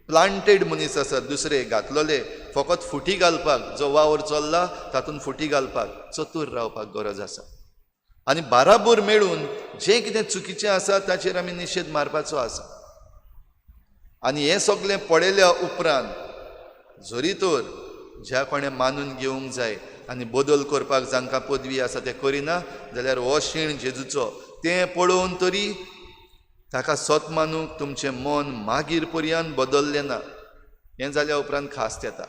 प्लांटेड मनीस आसात दुसरे घातलेले, फकत फुटी घालपाक, जो वावर चल्ला तातूंत फुटी घालपाक चतूर रावपाक गरज आसा. आनी बाराबोर मेळून जें कितें चुकीचें आसा ताचेर आमी निशेध मारपाचो आसा. आनी हें सगळें पळयल्या उपरांत जरी तर ज्या कोणें मानून घेवंक जाय आनी बदल करपाक जांकां पदवी आसा तें करिना जाल्यार हो शीण जेजूचो तें पळोवन तरी ताका सत मानूंक तुमचें मन मागीर पर्यंत बदल्लें ना, हें जाल्या उपरांत खास्त येता.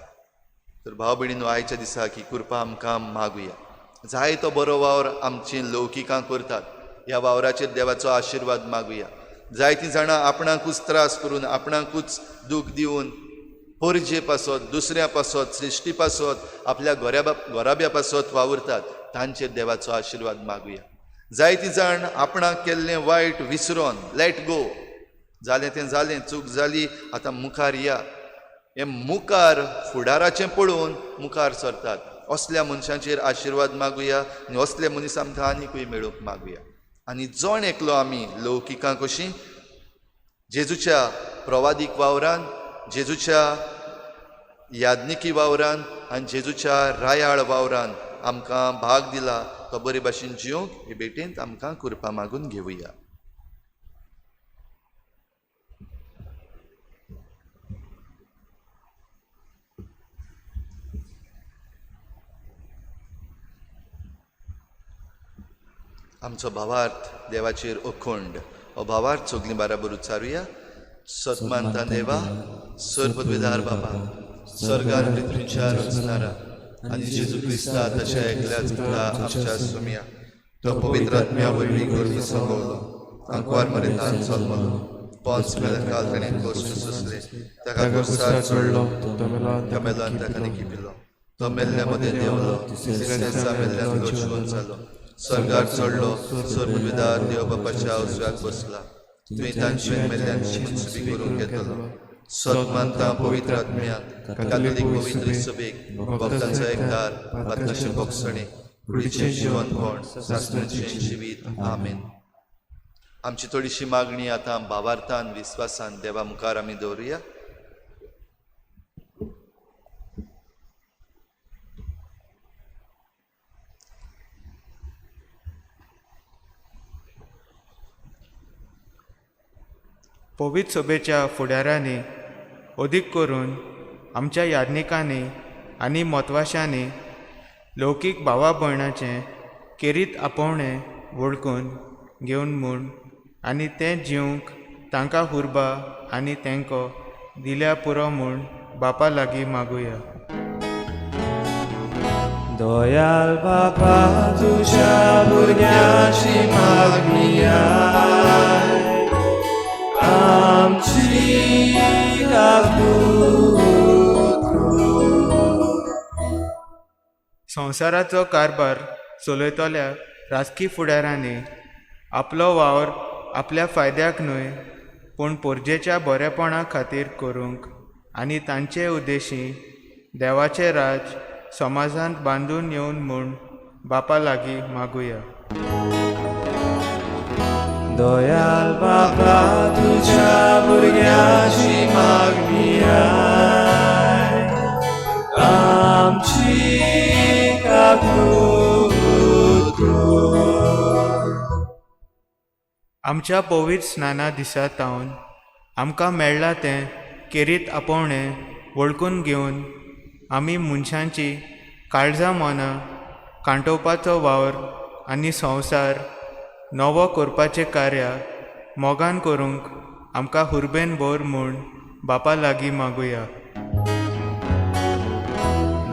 तर भाव भयणीनो, आयच्या दिसाक ही कृपा आमकां मागुया. जायतो बरो वावर आमची लौकिकां करतात, ह्या वावराचेर देवाचो आशिर्वाद मागुया. जायतीं जाणां आपणाकूच त्रास करून, आपणाकूच दूख दिवन परजे पासत, दुसऱ्या पासत, सृश्टी पासत, आपल्या घराब्या पासत वावुरतात, तांचेर देवाचो आशिर्वाद मागुया. जायतीं जाण आपणाक केल्लें वायट विसरोन let go, जालें तें जालें, चूक जाली, आतां मुखार या, हें मुखार फुडाराचें पळोवन मुखार सरतात. असल्या मनशांचेर आशिर्वाद मागुया आनी असले मनीस आमकां आनिकूय मेळूंक मागुया. आनी जण एकलो आमी लौकिकां कशीं जेजूच्या प्रवादीक वावरान, जेजूच्या याज्ञिकी वावरान आनी जेजूच्या रायाळ वावरान आमकां भाग दिला, तो बरे भाशेन जिवंक हे भेटेंत आमकां कृपा मागून घेवया. आमचो भावार्थ देवाचेर अखंड, हो भावार्थ सगळीं बाराबर उच्चारुया. सतमानता देवा, सर्वद्विधार बाबा, स्वर्गान पृथ्वीच्या रचणारा आनी जेजू क्रिस्ता ताच्या एकल्याच पुता आमच्या सोम्या, तो पवित्र आत्म्या वरवीं गर्भ संभवलो, आंकवार मरेतान जल्मलो, पोंच मेल्या काल ताणें कश्ट सोंसले, ताका खुर्सार चडलो, त्या मेलान ताका निकिपिलो, तो मेल्ल्या मदें देंवलो, तिसऱ्या दिसा मेल्ल्यान जिवन जालो, स्वर्गार चडलो, सर्वविधार देव बापाच्या उजव्याक बसला, तुवें तांचे मेल्ल्यांची मनसुबी करूंक येतलो. सत मानता पवित्र आत्म्या, कातोलीक पवित्र सभेक, भक्तांचो एकदार, पात्राचें भोगसणें, कुडीचें जिवनपण, सासणाचें जिवीत. आमेन. आमची थोडीशी मागणी आतां भावार्थान विस्वासान देवा मुखार आमी दवरुया. पवित्र सभेच्या फुडाऱ्यांनी, अदीक करून आमच्या याज्ञिकांनी आनी म्हत्वाशांनी लौकीक भावा भयणाचें केरीत आपोवणें वळखून घेवन म्हूण आनी तें जिवंक तांकां हुर्बा आनी तेंको दिल्या पुरो म्हूण बापा लागीं मागुया. दयाल बापा तुज्या भुरग्याची मागणी आयक, आमची काकूत कर. संवसाराचो कारभार चलयतल्या राजकी फुडाऱ्यांनी आपलो वावर आपल्या फायद्याक न्हय पूण पोरजेच्या बरेपणा खातीर करूंक आनी तांचे उद्देशी देवाचें राज समाजांत बांदून येवन म्हूण बापा लागीं मागुया. दयाल बापा तुज्या भुरग्याची मागणी आयक, आमची काकूत कर. आमच्या पवित्र स्नाना दिसा तावन आमकां मेळ्ळां तें केरीत आपोवणें वळखून घेवन आमी मनशांची काळजां मनां कांटोवपाचो वावर आनी संवसार नवो करपाचें कार्य मोगान करूंक आमकां हुर्बेन भर म्हूण बापा लागीं मागुया.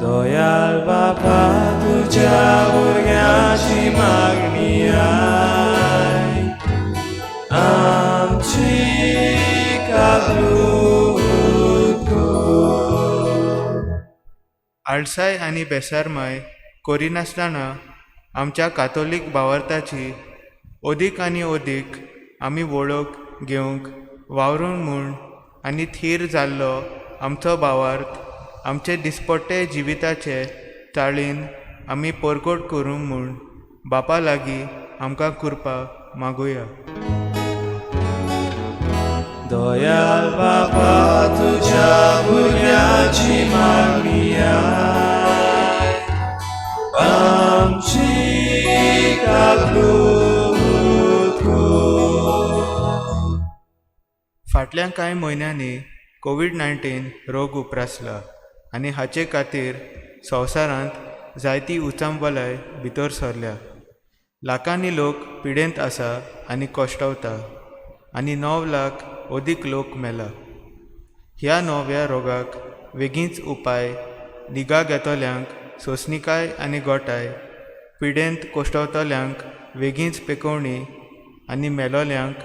दयाल बापा तुज्या भुरग्याची मागणी आयक, आमची काकूत कर. आळसाय आनी बेसारमाय करिनासतना आमच्या कातोलीक भावार्थाची अदीक आनी अदीक आमी वळख घेवंक वावरूंक म्हूण आनी थीर जाल्लो आमचो भावार्थ आमचे दिसपट्टे जिविताचे चाळीन आमी परगट करूंक म्हूण बापा लागीं आमकां कृपा मागुया. दयाल बापा तुज्या भुरग्याची मागणी आयक, आमची काकूत कर. फाटल्या कांय म्हयन्यांनी कोवीड-19 रोग उप्रासला आनी हाचे खातीर संवसारांत जायती उचांबलाय भितर सरल्या. लाखांनी लोक पिडेंत आसा आनी कश्टवता आनी 9 लाख अदीक लोक मेला. ह्या नव्या रोगाक वेगींच उपाय निगा घेतल्यांक सोंसणीकाय आनी गोठाय, पिडेंत कश्टवतल्यांक वेगींच पेकोवणी आनी मेलोल्यांक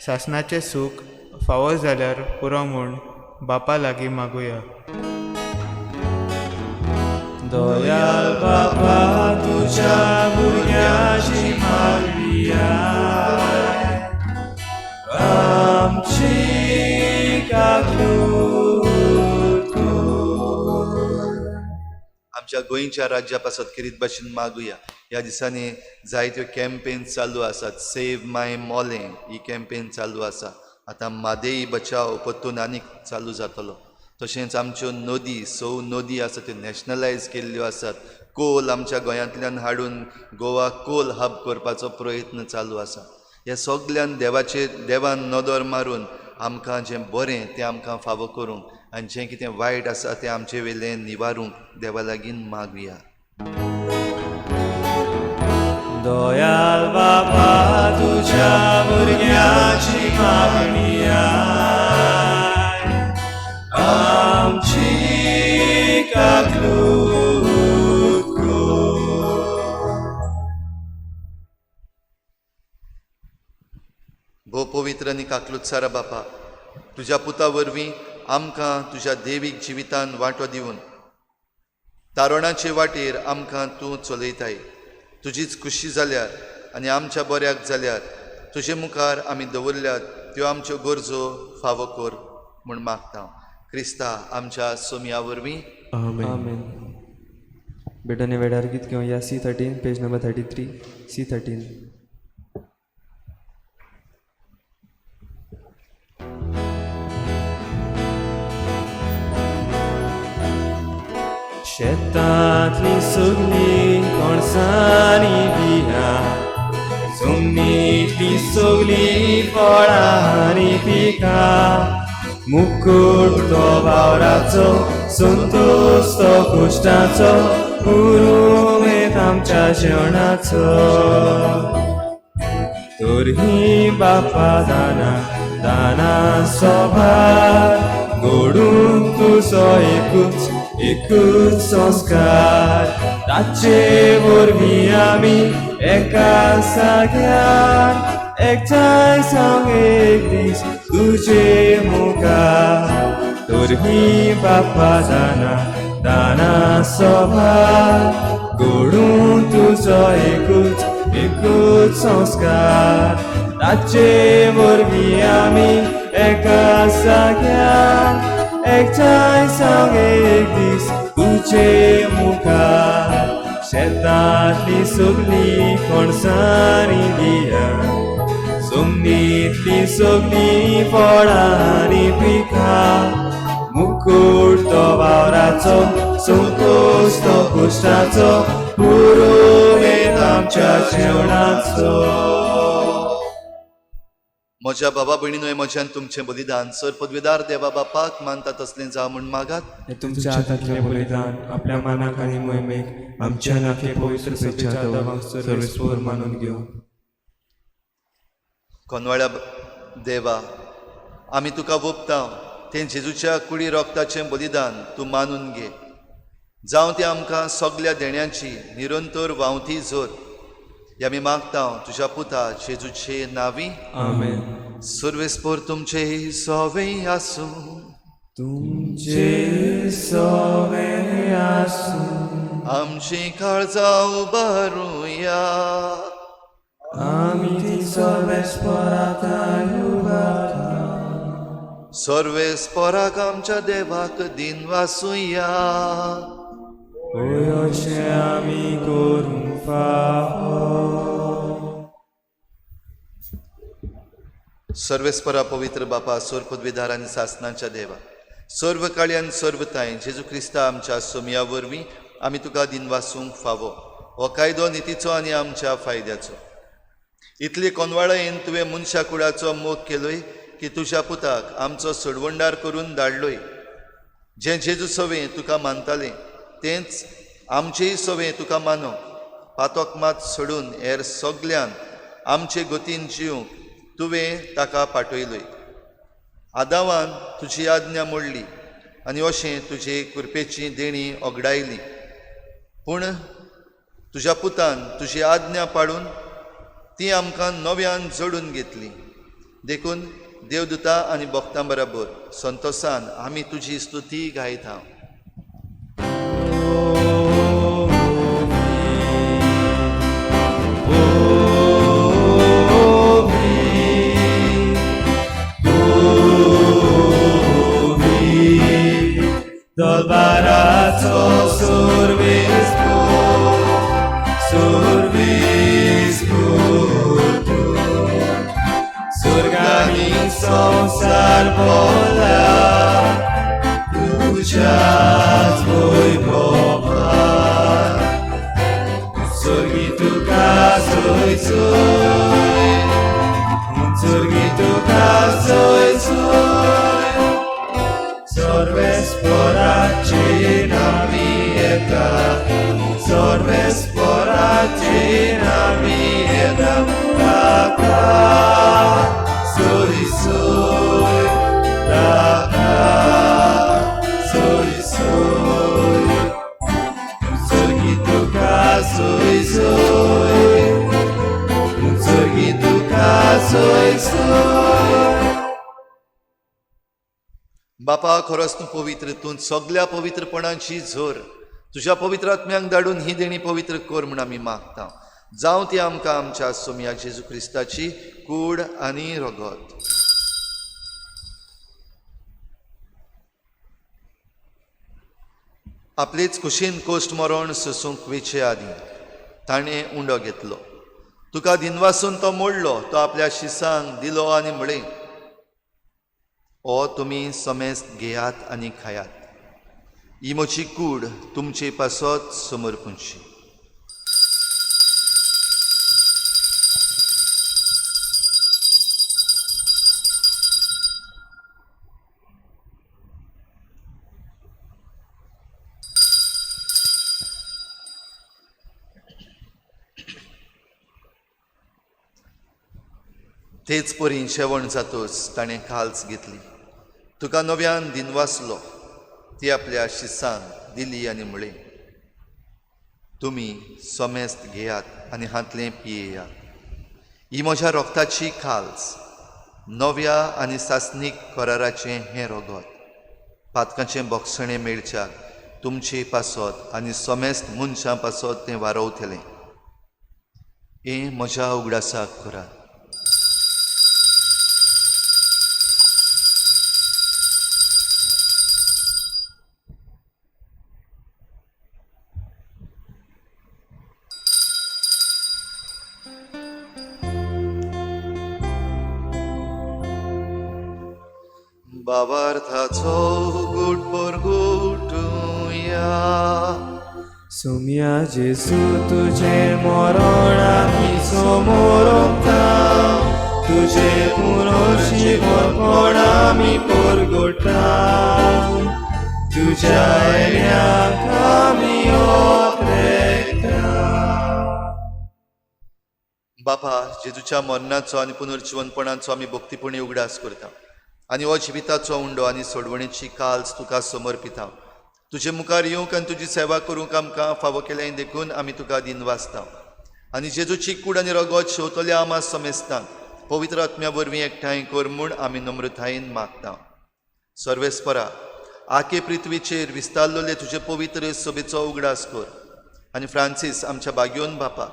सासणाचें सूख फावो जाल्यार पुरो म्हूण बापा लागीं मागुया. दयाल बापा तुज्या भुरग्याची मागणी आयक, आमची काकूत कर. आमच्या गोंयच्या राज्या पासत खेरीत भाशेन मागुया. ह्या दिसांनी जायत्यो कॅम्पेन चालू आसात. सेव माय मोलें ही कॅम्पेन चालू आसा. आतां म्हादेई बचाव परतून आनीक चालू जातलो. तशेंच आमच्यो नदी, 6 नदी आसा त्यो नॅशनलायज केल्ल्यो आसात. कोल आमच्या गोंयांतल्यान हाडून गोवा कोल हब करपाचो प्रयत्न चालू आसा. ह्या सगल्यान देवाचेर देवान नदर मारून आमकां जें बरें तें आमकां फावो करूंक आनी जें कितें वायट आसा तें आमचे वेलें निवारूंक देवा लागीं मागुया. दयाल बापा तुज्या भुरग्याची मागणी आयक, आमची काकूत कर. भोव पवित्र आनी काकलुत्सारा बापा, तुज्या पुता वरवीं आमकां तुज्या देवीक जिवितान वांटो दिवन तारणाचे वाटेर आमकां तूं चलयताय. तुजीच खुशी जाल्यार आनी आमच्या बऱ्याक जाल्यार तुजे मुखार आमी दवरल्यात त्यो आमच्यो गरजो फावो कर म्हूण मागता. क्रिस्ता आमच्या सोमया वरवीं. आमेन. बेटाने वेळार गीत घेवया. C13 page number 33 C13. शेतांतली सगळीं कणसांनी बियां, जमनींतली सगळीं फळां आनी पिकां, मुकुट तो वावराचो, संतोष तो कुश्टाचो, उरूं येता आमच्या जेवणाचो. तर ही बापा दाना दाना सोभार घडून तुजो एकूच एकूच संस्कार ताचे वरवीं आमी एका साग्यार एकठांय जावंक एक दीस तुजे मुखार. तर ही बापा दाना दाना सोभार घडून तुजो एकूच एकूच संस्कार ताचे वरवीं आमी एका साग्यार एकठांय जावंक एक दीस तुजे मुखार. शेतांतली सगळीं कणसांनी बियां जमनींतलीं सगळीं फळां आनी पिकां मुकूट तो वावराचो संतोश तो कुश्टाचो पुरुमेंत आमच्या जेवणाचो. म्हज्या बाबा भयणीनो म्हज्यान तुमचें बलिदान सर पदवेदार देवा बापाक मानता तसलें जावं म्हूण मागात. तुमच्या हातांतलें बलिदान आपल्या मानाक आनी मोहिमेक आमच्या नाके पवित्र सभेच्या देवाक सर्वेस्पर मानून घेवं. कोनवाळ्या देवा आमी तुका वोपता तें जेजूच्या कुडी रोगताचें बलिदान तूं मानून घे. जावं तें आमकां सगल्या देण्यांची निरंतर व्हांवती जोर. आमी मागता तुज्या पुता जेजूचे नांवी. आमेन. सर्वेस्पर तुमचे सवे आसूं. तुमचे सवे आसूं. आमची काळजां उबारुया. आमी ती सर्वेस्पराक उबारता. सर्वेस्पराक आमच्या देवाक दिन वासुया. होय अशें आमी करूंक फावो. सर्वेस्परा पवित्र बापा सर्व पदवीधार आनी सासनाच्या देवा सर्व काळी आनी सर्व तांय जेजू क्रिस्ता आमच्या सोमया वरवीं आमी तुका दिनवासूंक फावो. हो कायदो नितीचो आनी आमच्या फायद्याचो. इतले कोनवाळायेन तुवें मनशा कुळाचो मोग केलोय की तुज्या पुताक आमचो सोडवणदार करून धाडलोय. जें जेजू सवें तुका मानतालें तेंच आमचेय सवें तुका मानो. पातोक मात सोडून हेर सगल्यान आमचे गतीन जिवंक तुवें ताका पाठयलोय. आदावान तुजी आज्ञा मोडली आनी अशें तुजे कृपेची देणी ओगडायली. पूण तुज्या पुतान तुजी आज्ञा पाडून ती आमकां नव्यान जोडून घेतली. देखून देवदूता आनी भक्तां बराबर संतोसान आमी तुजी स्तुती गायता. Dolbarato survis pur surgani संसार बोला तुझ्याच वैभवान स्वर्गी तुका सोय सोय स्वर्गी तुका सोय सोय सर्वेस्पराचे नामी येता सर्वेस्पराचे नामी येता ताका सोय सोय ताका सोय सोय स्वर्गी तुका सोय सोय स्वर्गी तुका सोय सोय. बापा खरोच तूं पवित्र, तूं सगल्या पवित्रपणाची झोर. तुज्या पवित्र आत्म्यांक धाडून ही देणी पवित्र कर म्हूण आमी मागता. जावं ती आमकां आमच्या सोमया जेजू क्रिस्ताची कूड आनी रगत. आपलेच कुशीन कोश्ट मरण सोसूंक वेचे आदीं ताणें उंडो घेतलो. तुका दिनवासून तो मोडलो, तो आपल्या शिसांक दिलो आनी म्हळें, ओ तुमी समेस्त घेयात आनी खायात, ही म्हजी कूड तुमचे पासत समर्पूंची. तेच परी शेवण जातोच ताणें काल्स घेतली, तुका नव्यान दिनवासलो, ती आपल्या शिसान दिली आनी म्हळें, तुमी समेस्त घेयात आनी हांतलें पियेयात. ही म्हज्या रोगताची खाल्स, नव्या आनी सासणीक कराराचें हें रगत, पातकाचें बोगसणें मेळच्याक तुमचे पासत आनी समेस्त मनशां पासत तें वारवतलें. हें म्हज्या उगडासाक करात. बाबार्थाचो गुट परगुटुया. सोम्या जेसू तुझे मरण आमी समोरता, तुझे पुनर्जीवनपण आमी परगटा, तुझ्या येण्याक आमी ओत्रेता. बापा, जेजूच्या मरणाचो आनी पुनर्जीवनपणाचो आमी भक्तीपणी उगडास करता आनी हो जिविताचो उंडो आनी सोडवणेची काल्स तुका समर्पिता. तुजे मुखार येवंक आनी तुजी सेवा करूंक आमकां फावो केलें देखून आमी तुका दिनवासता. आनी जेजूची कूड आनी रगत शेवतल्या आमा समेस्तांक पवित्र आत्म्या वरवीं एकठांय कर म्हूण आमी नम्रतायेन मागता. सर्वेस्परा, आखे पृथ्वीचेर विस्तारलेले तुजे पवित्र सभेचो उगडास कर आनी फ्रांसीस आमच्या बाग्योन बापा,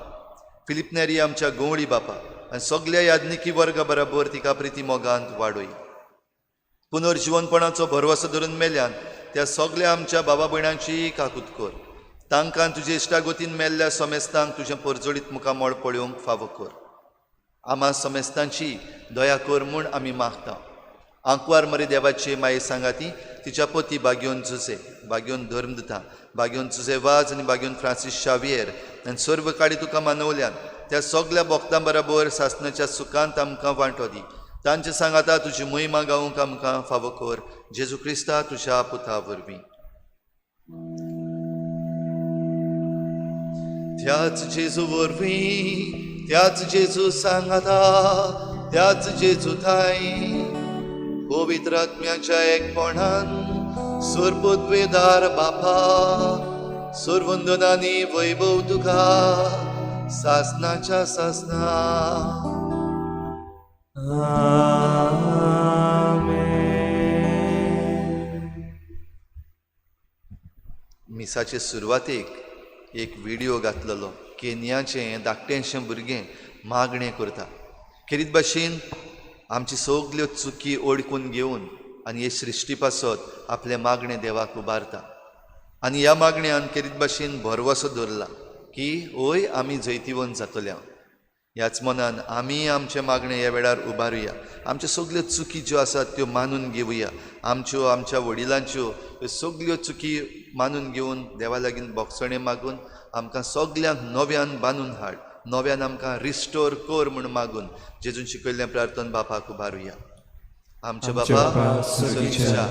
फिलीप नेरी आमच्या गंवळी बापा आनी सगल्या याज्ञिकी वर्गा बराबर तिका प्रिती मोगांत वाडय. पुनर्जीवनपणाचो भरवसो धरून मेल्यान त्या सगल्या आमच्या बाबा भयणांची काकूत कर. तांकां तुजे इश्टागोतीन मेल्ल्या समेस्तांक तुजें परजळीत मुखामळ पळोवंक फावो कर. आमा समेस्तांची दया कर म्हूण आमी मागता. आंकवार मरे देवाची माये सांगाती तिच्या पती बाग्योन जुजे, बाग्योन धर्मदुता, बाग्योन जुजे वाज आनी बाग्योन फ्रांसीस शावियर आनी सर्व काडी तुका मानवल्यान त्या सगल्या भक्तां बराबर सासणाच्या सुखांत आमकां वांटो दी. तांचे सांगाता तुजी महिमा गावंक आमकां फावो कर. जेजू क्रिस्ता तुज्या पुता वरवीं. त्याच जेजू वरवीं, त्याच जेजू सांगाता, त्याच जेजू थांय पवित्र आत्म्याच्या एकपणान सुरपुद्वेदार बापा, सुरवंदनानी वैभव तुका सासनाच्या सासना. मिसाचे सुरवातेक एक व्हिडिओ घातलेलो. केनियाचें धाकटेंशें भुरगें मागणें करता. खेरीत भाशेन आमची सगल्यो चुकी ओडकून घेवन आनी हे सृश्टी पासत आपलें मागणें देवाक उबारता आनी ह्या मागण्यान खेरीत भाशेन भरवसो दवरला की ओय आमी जैतिवंत जातल्या. ह्याच मनान आमी आमचें मागणें ह्या वेळार उबारुया. आमच्यो सगल्यो चुकी ज्यो आसात त्यो मानून घेवया. आमच्यो, आमच्या वडिलांच्यो ह्यो सगल्यो चुकी मानून घेवन देवा लागीं बोगसणें मागून आमकां सगल्यांक नव्यान बांदून हाड, नव्यान आमकां रिस्टोर कर म्हूण मागून जेजून शिकयल्लें प्रार्थना बापाक उबारुया. आमच्या बापा सर्गीच्या,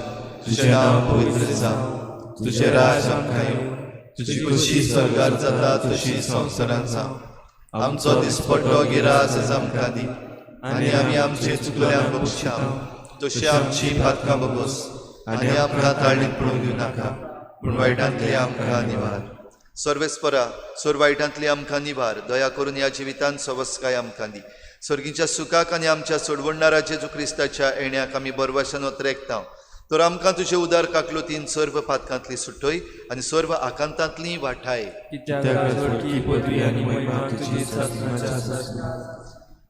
तुजें नांव पवित्र जावं, तुजें राज आमकां येवं, तुजी खुशी स्वर्गार जाता तशी संवसारांत जावं. आमचो दिसपट्टो गिरास आमकां दी आनी आमी आमचे चुकल्यांक बक्षाव तशी आमची पातकां बगोस आनी आमकां ताळणीत पडूंक दिवं नाका, पूण वायटांतली आमकां निवार. सर्वेस्परा, सोर वायटांतली आमकां निवार. दया करून ह्या जिवितांत सवस्काय आमकां दी. सर्गीच्या सुखाक आनी आमच्या सोडवणदारा जेजू क्रिस्ताच्या येण्याक आमी बरवासान ओतरेकता. तर आमकां तुजे उदार काकलुतीन सर्व पातकांतली सुटय आनी सर्व आकांतांतली वाठाय.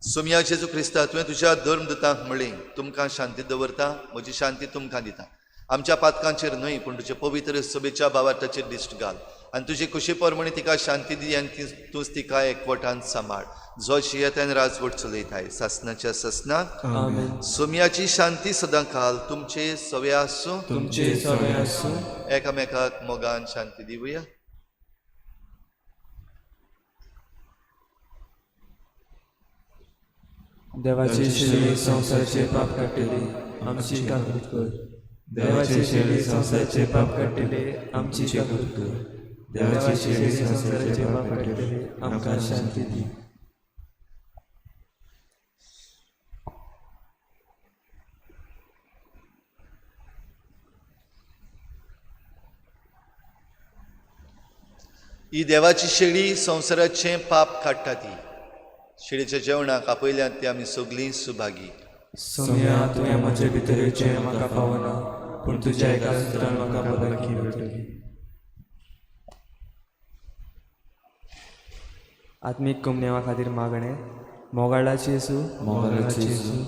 सोमया जेजू क्रिस्ता, तुवें तुज्या धर्मदुतांक म्हणलें, तुमकां शांती दवरता, म्हजी शांती तुमकां दिता. आमच्या पातकांचेर न्हय पूण तुजे पवित्र सभेच्या भावार्थाचेर दिश्ट घाल आनी तुजे खुशी प्रमाणे तिका शांती दी आनी तूंच तिका एकवटान सांबाळ. जो जियेतान राजवट चलयताय सासनाच्या सासनाक. सोमयाची शांती सदां काल तुमचे सवे आसूं, तुमचे सवे आसूं. एकामेकाक मोगान शांती दिवया. देवाची शेळी संवसाराचे पाप काडटली, आमची काकूत कर. देवाची शेळी संवसाराचे पाप काडटली, आमची काकूत कर. देवाची शेळी संवसाराचे पाप काडटली, आमकां शांती दी. ही देवाची शेळी संवसाराचें पाप काडटा ती शेळीच्या जेवणाक आपयल्यात ती आमी सगळीं सुभागी. सोम्या, तुवें म्हजे भितर येवचें म्हाका फावना, पूण तुज्या एका सुत्रान म्हाका भलायकी मेळटली. आत्मीक कुमनेवा खातीर मागणें. मोगाळाची येसू, मोगाळाची येसू,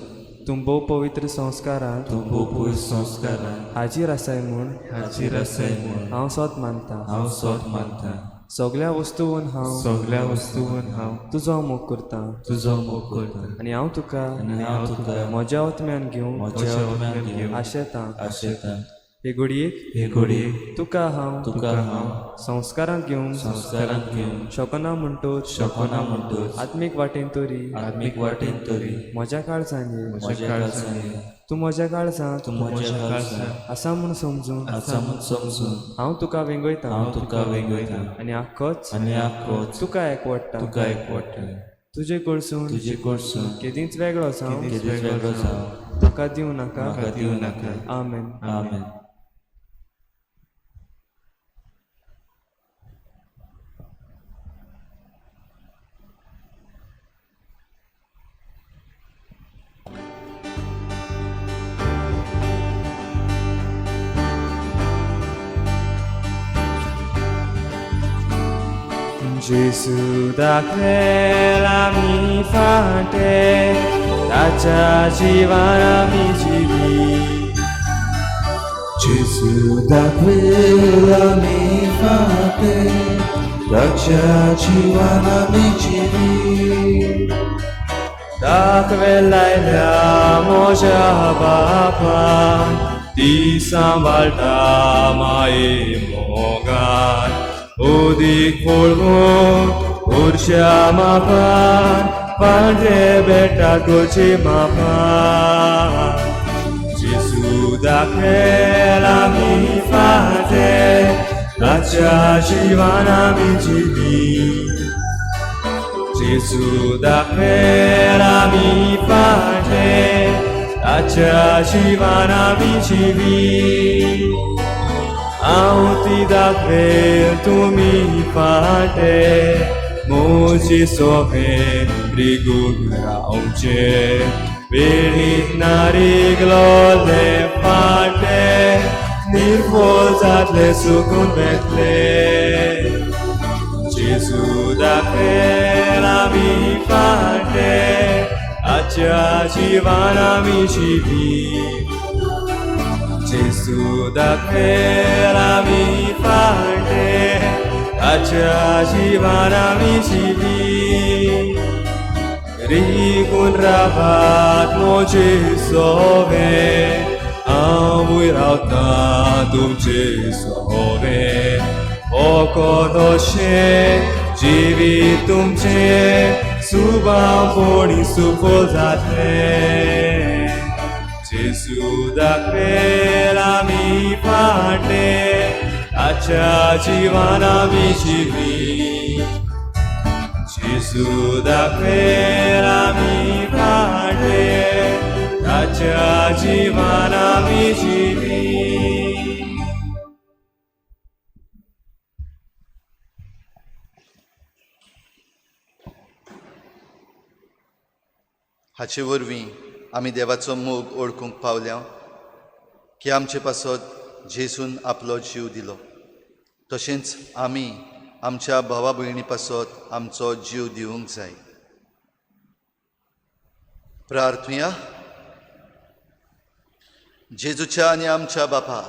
तूं भोव पवित्र संस्कारांत, तूं भोव पवित्र संस्कारांत हाजीर आसाय म्हूण, हाजीर आसाय म्हूण हांव सोत मानता. हांव सोत मानता. सगल्या वस्तून हांव, सगल्या वस्तून हांव तुजो मोग करता, तुजो मोग करता. आनी हांव तुका, आनी हांव तुका म्हज्या आत्म्यान घेवंक, म्हज्या आत्म्यान घेवंक आशेतां. आशेतां. हे घडयेक, हे घडयेक तुका हांव, तुका हांव संस्कारांत घेवंक, संस्कारांत घेवंक शकना म्हणटोच, शकना म्हणटोच आत्मीक वाटेन तरी, आत्मीक वाटेन तरी म्हज्या काळजान ये. म्हज्या काळजान ये. तूं म्हज्या काळजांत, तूं म्हज्या काळजांत आसा म्हूण समजून, आसा म्हूण समजून हांव तुका वेंगयतां, हांव तुका वेंगयतां. आनी आख्खोच, आनी आख्खोच तुका एकवडटा, तुका एकवडटा. तुजे कडसून, तुजे कडसून केदींच वेगळो जावं, केदींच वेगळो जावं म्हाका दिवं नाका. म्हाका दिवं नाका. आमेन. आमेन. जेसू दाखयल आमी फाटे, ताच्या जिवान आमी जिवी. जेसू दाखयल आमी फाटे, ताच्या जिवान आमी जिवी. दाखवेल लायल्या म्हज्या बापान, ती सांबाळटा माये मोगान. उदीक पळोवन उरच्या मापान, पांढरे बेटा गोचे मापान. जेसू दाखयल आमी फाटे, ताच्या जिवान आमी जिवी. जेसू दाखयल आमी फाटे, ताच्या जिवान आमी जिवी. हांव ती दाखयल तुमी फाटे, म्हजी सोबे रिगून रावचे. वेळीत नारिगलोले फाटे, निर्फोल जातले सुकून वेतले. जेसू दाखयल आमी फाटे, ताच्या जिवान आमी जिवी. जेसू दाखयल आमी फाटे, ताच्या जिवान आमी जिवी. रिगून रावात म्हजे सोवे, हांवूय रावतां तुमचे सोवे. फकत अशें जिवीत तुमचें सुबावपणी सुफल जातलें. जेसू दाखयल आमी फाटे, ताच्या जिवान आमी जिवी. जेसू दाखयल आमी फाटे, ताच्या जिवान आमी जिवी. हाचे वरवीं आमी देवाचो मोग ओळखूंक पावल्या की आमचे पासत जेसून आपलो जीव दिलो, तशेंच आमी आमच्या भावा भयणी पासत आमचो जीव दिवंक जाय. प्रार्थुया. जेजूच्या आनी आमच्या बापा,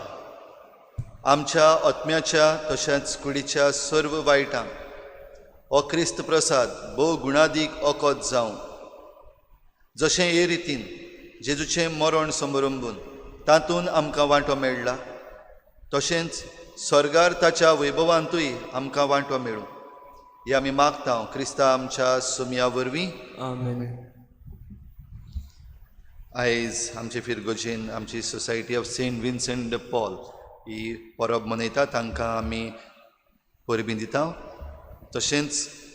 आमच्या आत्म्याच्या तशेंच कुडीच्या सर्व वायटांक हो क्रिस्त प्रसाद भोव गुणादीक ओकोत जावं. जशें हे रितीन जेजूचें मरण समारंभून तातूंत आमकां वांटो मेळ्ळा, तशेंच स्वर्गार ताच्या वैभवांतूय आमकां वांटो मेळूं हे आमी मागता क्रिस्ता आमच्या सुमया वरवीं. आमेन. आयज आमचे फिरगोजेन आमची society of Saint Vincent de Paul ही परब मनयता, तांकां आमी परबीं दिता. तशेंच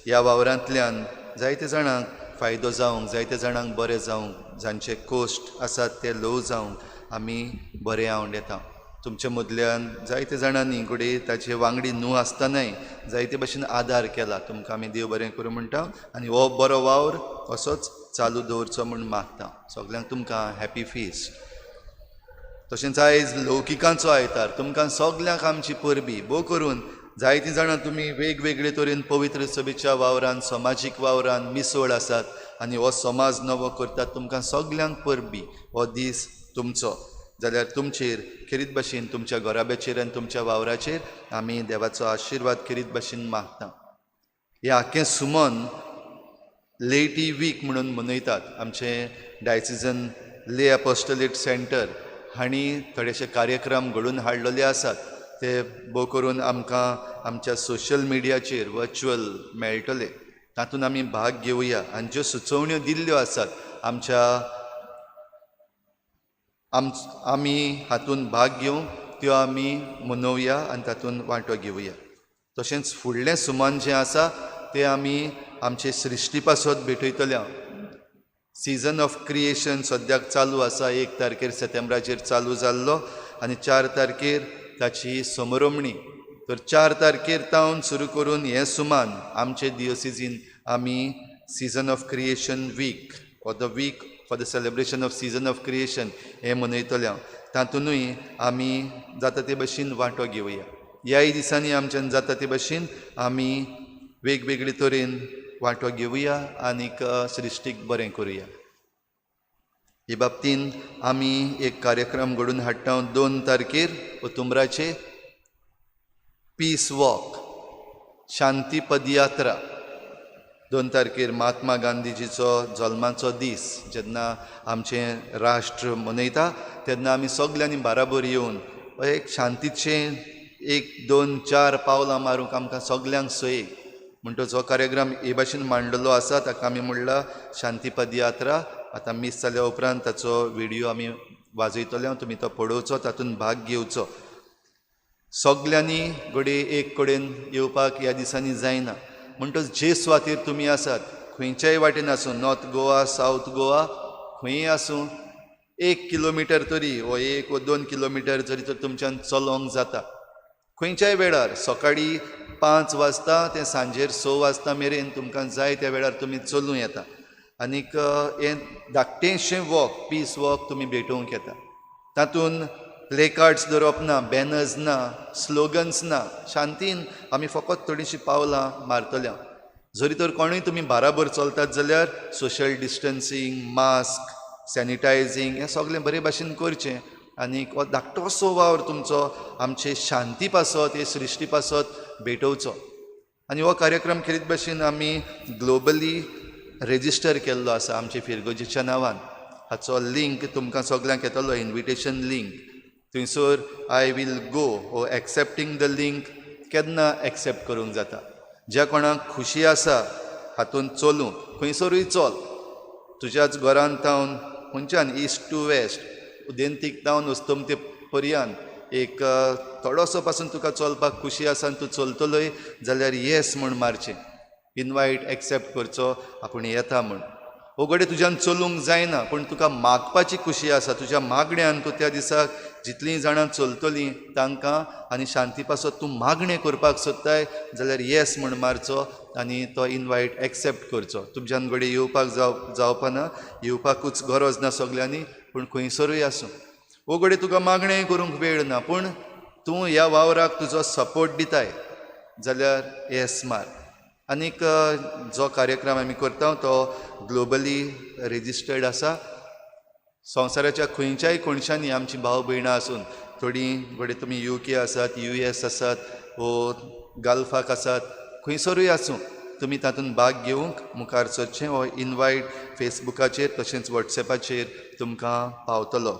ह्या वावरांतल्यान जायते जाणांक फायदो जावंक, जायते जाणांक बरें जावंक, जांचे कोश्ट आसात ते ल्हव जावंक आमी बरें आवड येता. तुमच्या मदल्यान जायते जाणांनी घडये ताचे वांगडी न्हू आसतनाय जायते भशेन आदार केला. तुमकां आमी देव बरें करूं म्हणटा आनी हो बरो वावर असोच चालू दवरचो म्हूण मागता. सगल्यांक तुमकां हॅपी फिस्ट. तशेंच आयज लौकिकांचो आयतार. तुमकां सगल्यांक आमची परबी. भोव करून जायतीं जाणां तुमी वेगवेगळे तरेन पवित्र सभेच्या वावरान, समाजीक वावरान मिसळ आसात आनी हो समाज नवो करतात. तुमकां सगल्यांक परबी. हो दीस तुमचो जाल्यार तुमचेर खेरीत भाशेन, तुमच्या घराब्याचेर आनी तुमच्या वावराचेर आमी देवाचो आशिर्वाद खेरीत भाशेन मागता. हें आख्खें सुमन लेटी वीक म्हणून मनयतात. आमचें डायसिजन ले एपोस्टोलेट सेंटर हांणी थोडेशे कार्यक्रम घडोवन हाडलेले आसात. ते भोव करून आमकां आमच्या सोशल मिडियाचेर वर्च्युअल मेळटले. तातूंत आमी भाग घेवया आनी ज्यो सुचोवण्यो दिल्ल्यो आसात आमच्या आमी हातूंत भाग घेवंक त्यो आमी मनोवया आनी तातूंत वांटो घेवया. तशेंच फुडलें सुमन जें आसा तें आमी आमचे सृश्टी पासत भेटयतले. सिजन ऑफ क्रिएशन सद्याक चालू आसा. 1 तारखेर सप्टेंबराचेर चालू जाल्लो आनी 4 तारखेर ताची समरोमणी. तर 4 तारखेर तावन सुरू करून हें सुमान आमचे दियोसिजीन आमी season of creation week or the week for the celebration of season of creation हें मनयतले. तातूंतय आमी जाता ते भशेन वांटो घेवया. ह्याय दिसांनी आमच्यान जाता ते भशेन आमी वेगवेगळे तरेन वांटो घेवया आनीक सृश्टीक बरें करुया. हे बाबतीन आमी एक कार्यक्रम घडोवन हाडटा. 2 तारखेर ओतुंबराचे पीस वॉक, शांती पदयात्रा. 2 तारखेर महात्मा गांधीजीचो जल्माचो दीस जेन्ना आमचें राष्ट्र मनयता तेन्ना आमी सगल्यांनी बाराबर येवन एक शांतीचें 1 2 4 पावलां मारूंक आमकां सगल्यांक सोय. म्हणटच हो कार्यक्रम हे भाशेन मांडलेलो आसा. ताका आमी म्हणला शांती पदयात्रा. आतां मीस जाल्या उपरांत ताचो व्हिडियो आमी वाजयतले, तुमी तो पळोवचो, तातूंत भाग घेवचो. सगल्यांनी घडये एक कडेन येवपाक ह्या दिसांनी जायना. म्हणटच जे सुवातेर तुमी आसात खंयच्याय वाटेन आसूं, नॉर्थ गोवा, सावथ गोवा, खंयय आसूं, 1 किलोमिटर तरी वो 1 वा 2 किलोमिटर जरी तर तुमच्यान चलोवंक जाता. खंयच्याय वेळार सकाळीं 5 वाजता ते सांजेर 6 वाजता मेरेन तुमकां जाय त्या वेळार तुमी चलूं येता आनीक हें धाकटेंशें वॉक, पीस वॉक तुमी भेटोवंक येता. तातूंत प्ले कार्ड्स दवरप ना, बॅनर्स ना, स्लोगन्स ना. शांतीन आमी फकत थोडीशीं पावलां मारतले. जरी तर कोणूय तुमी बाराबर चलतात जाल्यार सोशल डिस्टन्सींग, मास्क, सॅनिटायझींग हें सगळें बरे भाशेन करचें आनीक हो धाकटोसो वावर तुमचो आमचे शांती पासत, हे सृश्टी पासत भेटोवचो. आनी हो कार्यक्रम खेरीत भाशेन आमी ग्लोबली रेजिस्टर केल्लो आसा आमचे फिरगोजीच्या नांवान. हाचो लिंक तुमकां सगल्यांक येतलो, इन्विटेशन लिंक. थंयसर I will go हो एक्सेप्टींग the link केन्ना एक्सेप्ट करूंक जाता. ज्या कोणाक खुशी आसा हातूंत चलूंक, खंयसरूय चल, तुज्याच घरांत तावन खंयच्यान इस्ट टू वेस्ट, उदेंतीक तावन अस्तमते पर्यान एक थोडोसो पासून तुका चलपाक खुशी आसा आनी तूं चलतलोय जाल्यार येस म्हूण मारचें, इनवायट एक्सेप्ट करचो आपूण येता म्हूण. हो घडये तुज्यान चलूंक जायना पूण तुका मागपाची खुशी आसा, तुज्या मागण्यान तूं त्या दिसाक जितलीं जाणां चलतलीं तांकां आनी शांती पासत तूं मागणें करपाक सोदताय जाल्यार येस म्हूण मारचो आनी तो इनवायट एक्सेप्ट करचो. तुमच्यान घडये येवपाक जावपाना, येवपाकूच गरज ना सगल्यांनी, पूण खंयसरूय आसूं. हो घडये तुका मागणें करूंक वेळ ना पूण तूं ह्या वावराक तुजो सपोर्ट दिताय जाल्यार येस मार. आनीक जो कार्यक्रम आमी करता तो ग्लोबली रेजिस्टर्ड आसा. संवसाराच्या खंयच्याय कोनशांनी आमची भाव भयणां आसून, थोडीं घडये तुमी UK आसात, US आसात वो गल्फाक आसात, खंयसरूय आसूं तुमी तातूंत भाग घेवंक मुखार सरचें. हो इनवायट फेसबुकाचेर तशेंच वॉट्सएपाचेर तुमकां पावतलो.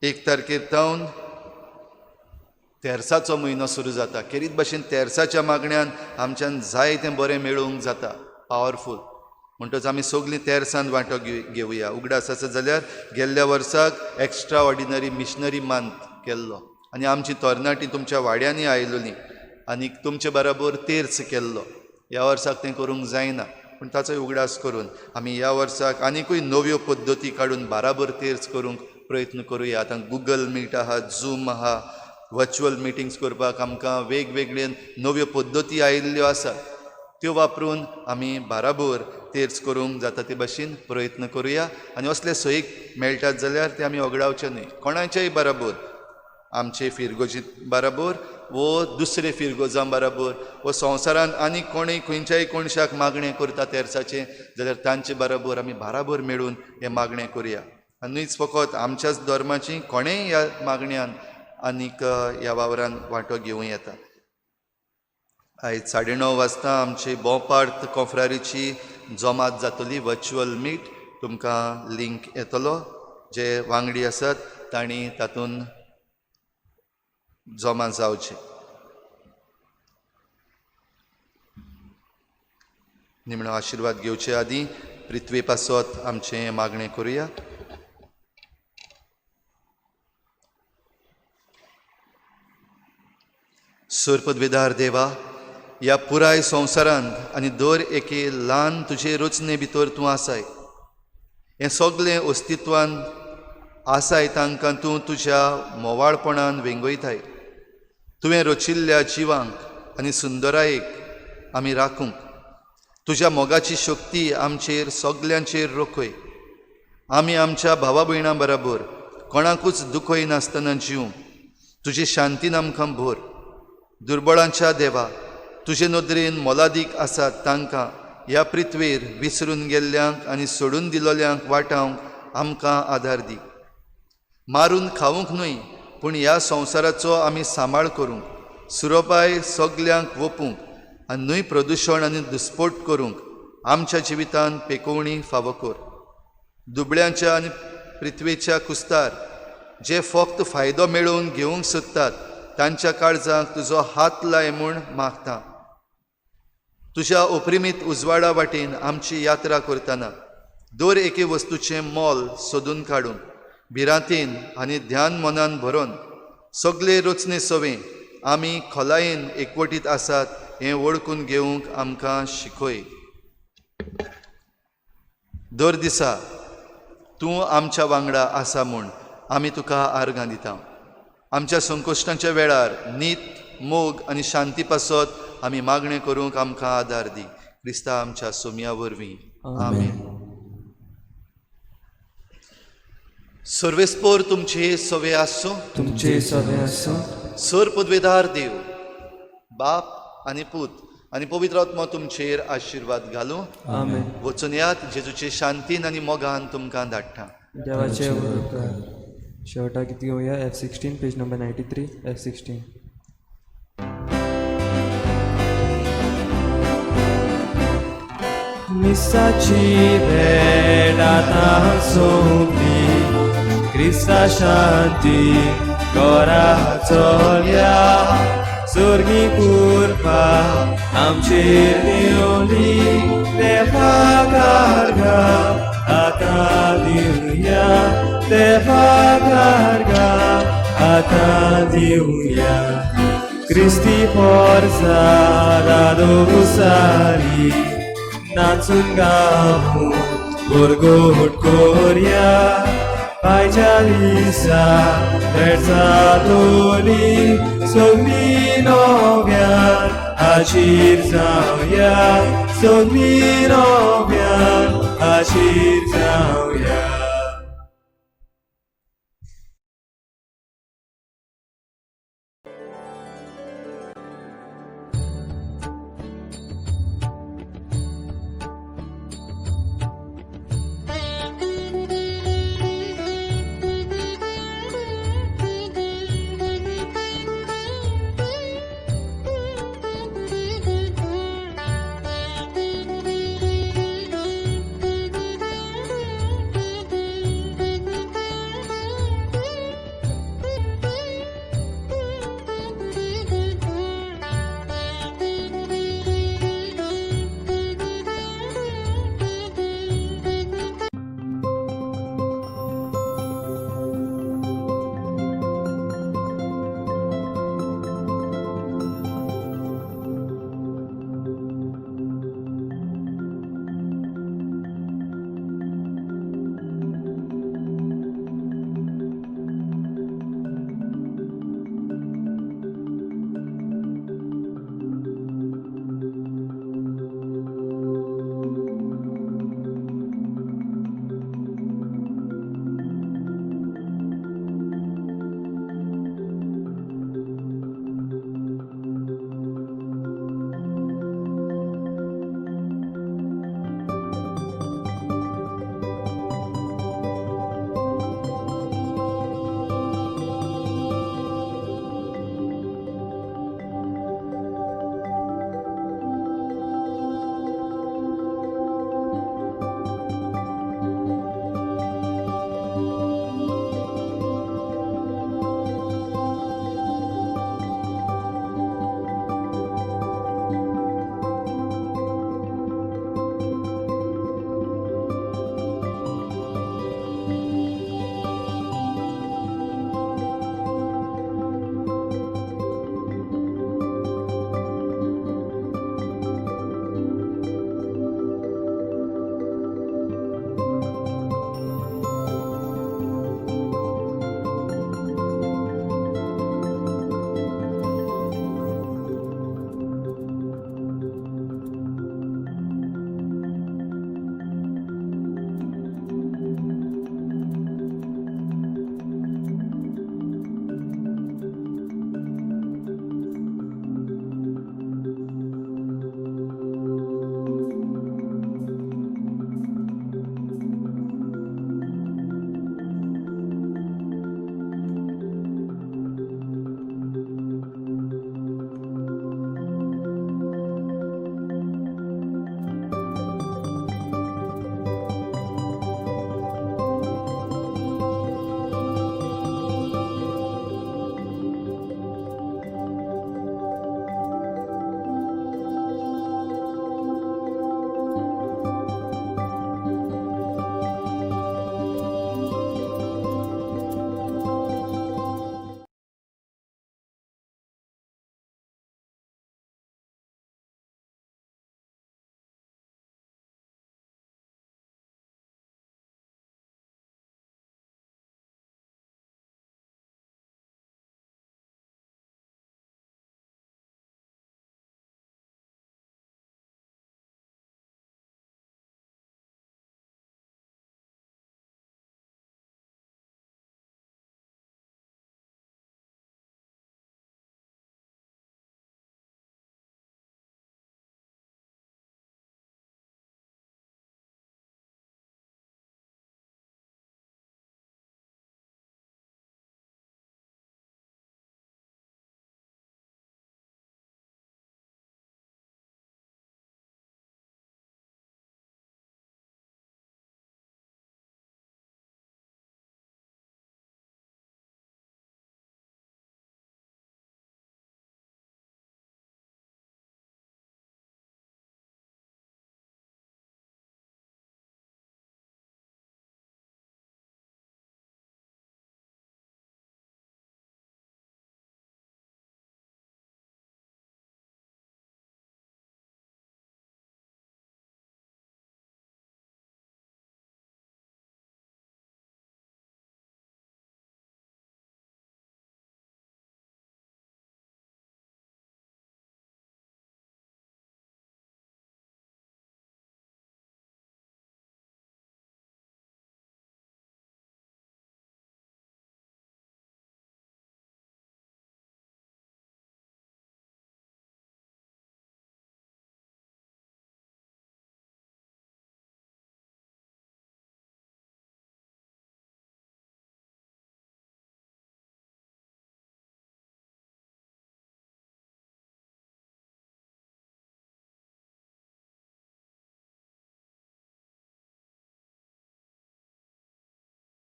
1 तारखेर तावन तेर्साचो म्हयनो सुरू जाता. खेरीत भाशेन तेर्साच्या मागण्यान आमच्यान जाय तें बरें मेळोवंक जाता, पावरफूल. म्हणटच आमी सगलीं तेर्सान वांटो घेवया. उगडास आसा जाल्यार गेल्ल्या वर्साक एक्स्ट्रा ऑर्डिनरी मिशनरी मंथ केल्लो आनी आमची तरणाटी तुमच्या वाड्यांनी आयलोली आनी तुमचे बराबर तेर्स केल्लो. ह्या वर्साक तें करूंक जायना पूण ताचोय उगडास करून आमी ह्या वर्साक आनिकूय नव्यो पद्दती काडून बाराबर तेर्स करूंक प्रयत्न करुया. आतां गुगल मीट आहा, झूम आहा, वर्च्युअल मिटिंग्स करपाक आमकां वेगवेगळे नव्यो पद्दती आयिल्ल्यो आसात, त्यो वापरून आमी बाराबर तेर्स करूंक जाता ते भाशेन प्रयत्न करुया. आनी असले सयीक मेळटात जाल्यार ते आमी ओगडावचे न्हय, कोणाच्याय बराबर, आमचे फिरगोजी बराबर वो दुसरे फिरगोजां बराबर वो संवसारांत आनी कोणूय खंयच्याय कोणशाक मागणें करता तेर्साचें जाल्यार तांचे बराबर आमी बाराबर मेळून हें मागणें करुया. आनी न्हूच फकत आमच्याच धर्माची, कोणेय ह्या मागण्यान आनीक ह्या वावरान वांटो घेवं येता. आयज 9:30 वाजता आमची बोपार्त कोंफ्रारीची जमात जातली, वर्च्युअल मीट, तुमकां लिंक येतलो, जे वांगडी आसात तांणी तातूंत जमा जावचे. निमणो आशिर्वाद घेवचे आदीं पृथ्वी पासत आमचें मागणें करुया. सोरपदवेदार देवा, ह्या पुराय संवसारांत आनी दर एके ल्हान तुजे रचने भितर तूं आसाय, हें सगलें अस्तित्वान आसाय, तांकां तूं तुज्या मोवाळपणान वेंगयताय. तुवें रचिल्ल्या जिवांक आनी सुंदरायेक आमी राखूंक तुज्या मोगाची शक्ती आमचेर सगल्यांचेर रोखय. आमी आमच्या भावा भयणां बराबर कोणाकूच दुखय नासतना जिवंक तुजी शांतीन आमकां भर. दुर्बळांच्या देवा, तुजे नदरेन मोलादीक आसात तांकां ह्या पृथ्वेर विसरून गेल्ल्यांक आनी सोडून दिलोल्यांक वाटावंक आमकां आदार दी. मारून खावंक न्हय, पूण ह्या संवसाराचो आमी सांबाळ करूंक, सुरोपाय सगल्यांक वोपूंक आनी न्हय प्रदुशण आनी दुस्पोट करूंक आमच्या जिवितान पेकोवणी फावो कर. दुबळ्यांच्या आनी पृथ्वेच्या कुस्तार जे फक्त फायदो मेळोवन घेवंक सोदतात तांच्या काळजाक तुजो हात लाय म्हूण मागता. तुज्या उपरिमीत उजवाडा वाटेन आमची यात्रा करतना दर एके वस्तूचें मोल सोदून काडून भिरांतेन आनी ध्यान मनान भरोन सगळे रचने सवे आमी खोलायेन एकवटीत आसात हें वळखून घेवंक आमकां शिकय. दर दिसा तूं आमच्या वांगडा आसा म्हूण आमी तुका आर्गां दिता. आमच्या संकश्टांच्या वेळार नीत, मोग आनी शांती पासत आमी मागणें करूंक आमकां आदार दी. क्रिस्ता आमच्या सोमया वरवीं, आमेन. सर्वेस्पोर तुमचे सवे आसूं, तुमचे सवे आसूं. सर पदवेदार देव बाप आनी पूत आनी पवित्र आत्मो तुमचेर आशिर्वाद घालूं. आमेन. वचून यात, जेजूचे शांतीन आनी मोगान तुमकां धाडटा. देवाचे उपकार. शेवटाक कितें घेवया? F16 page number 93, F16. मिसाची भेट आतां सोंपली, क्रिस्ता शांती घरा चलया, सोर्गी कुरपा आमचेर देवली, देवाक आर्गां आतां दिवया, देवाक आर्गां आतां दिवया. क्रिस्ती फोर्सा दादोसारी नाचून गावूं गोरगोट कोरया, पायच्या दिसा भेटजातोली, सगळीं नव्यान हाजीर जावया, सगळीं नव्यान हाजीर जावया.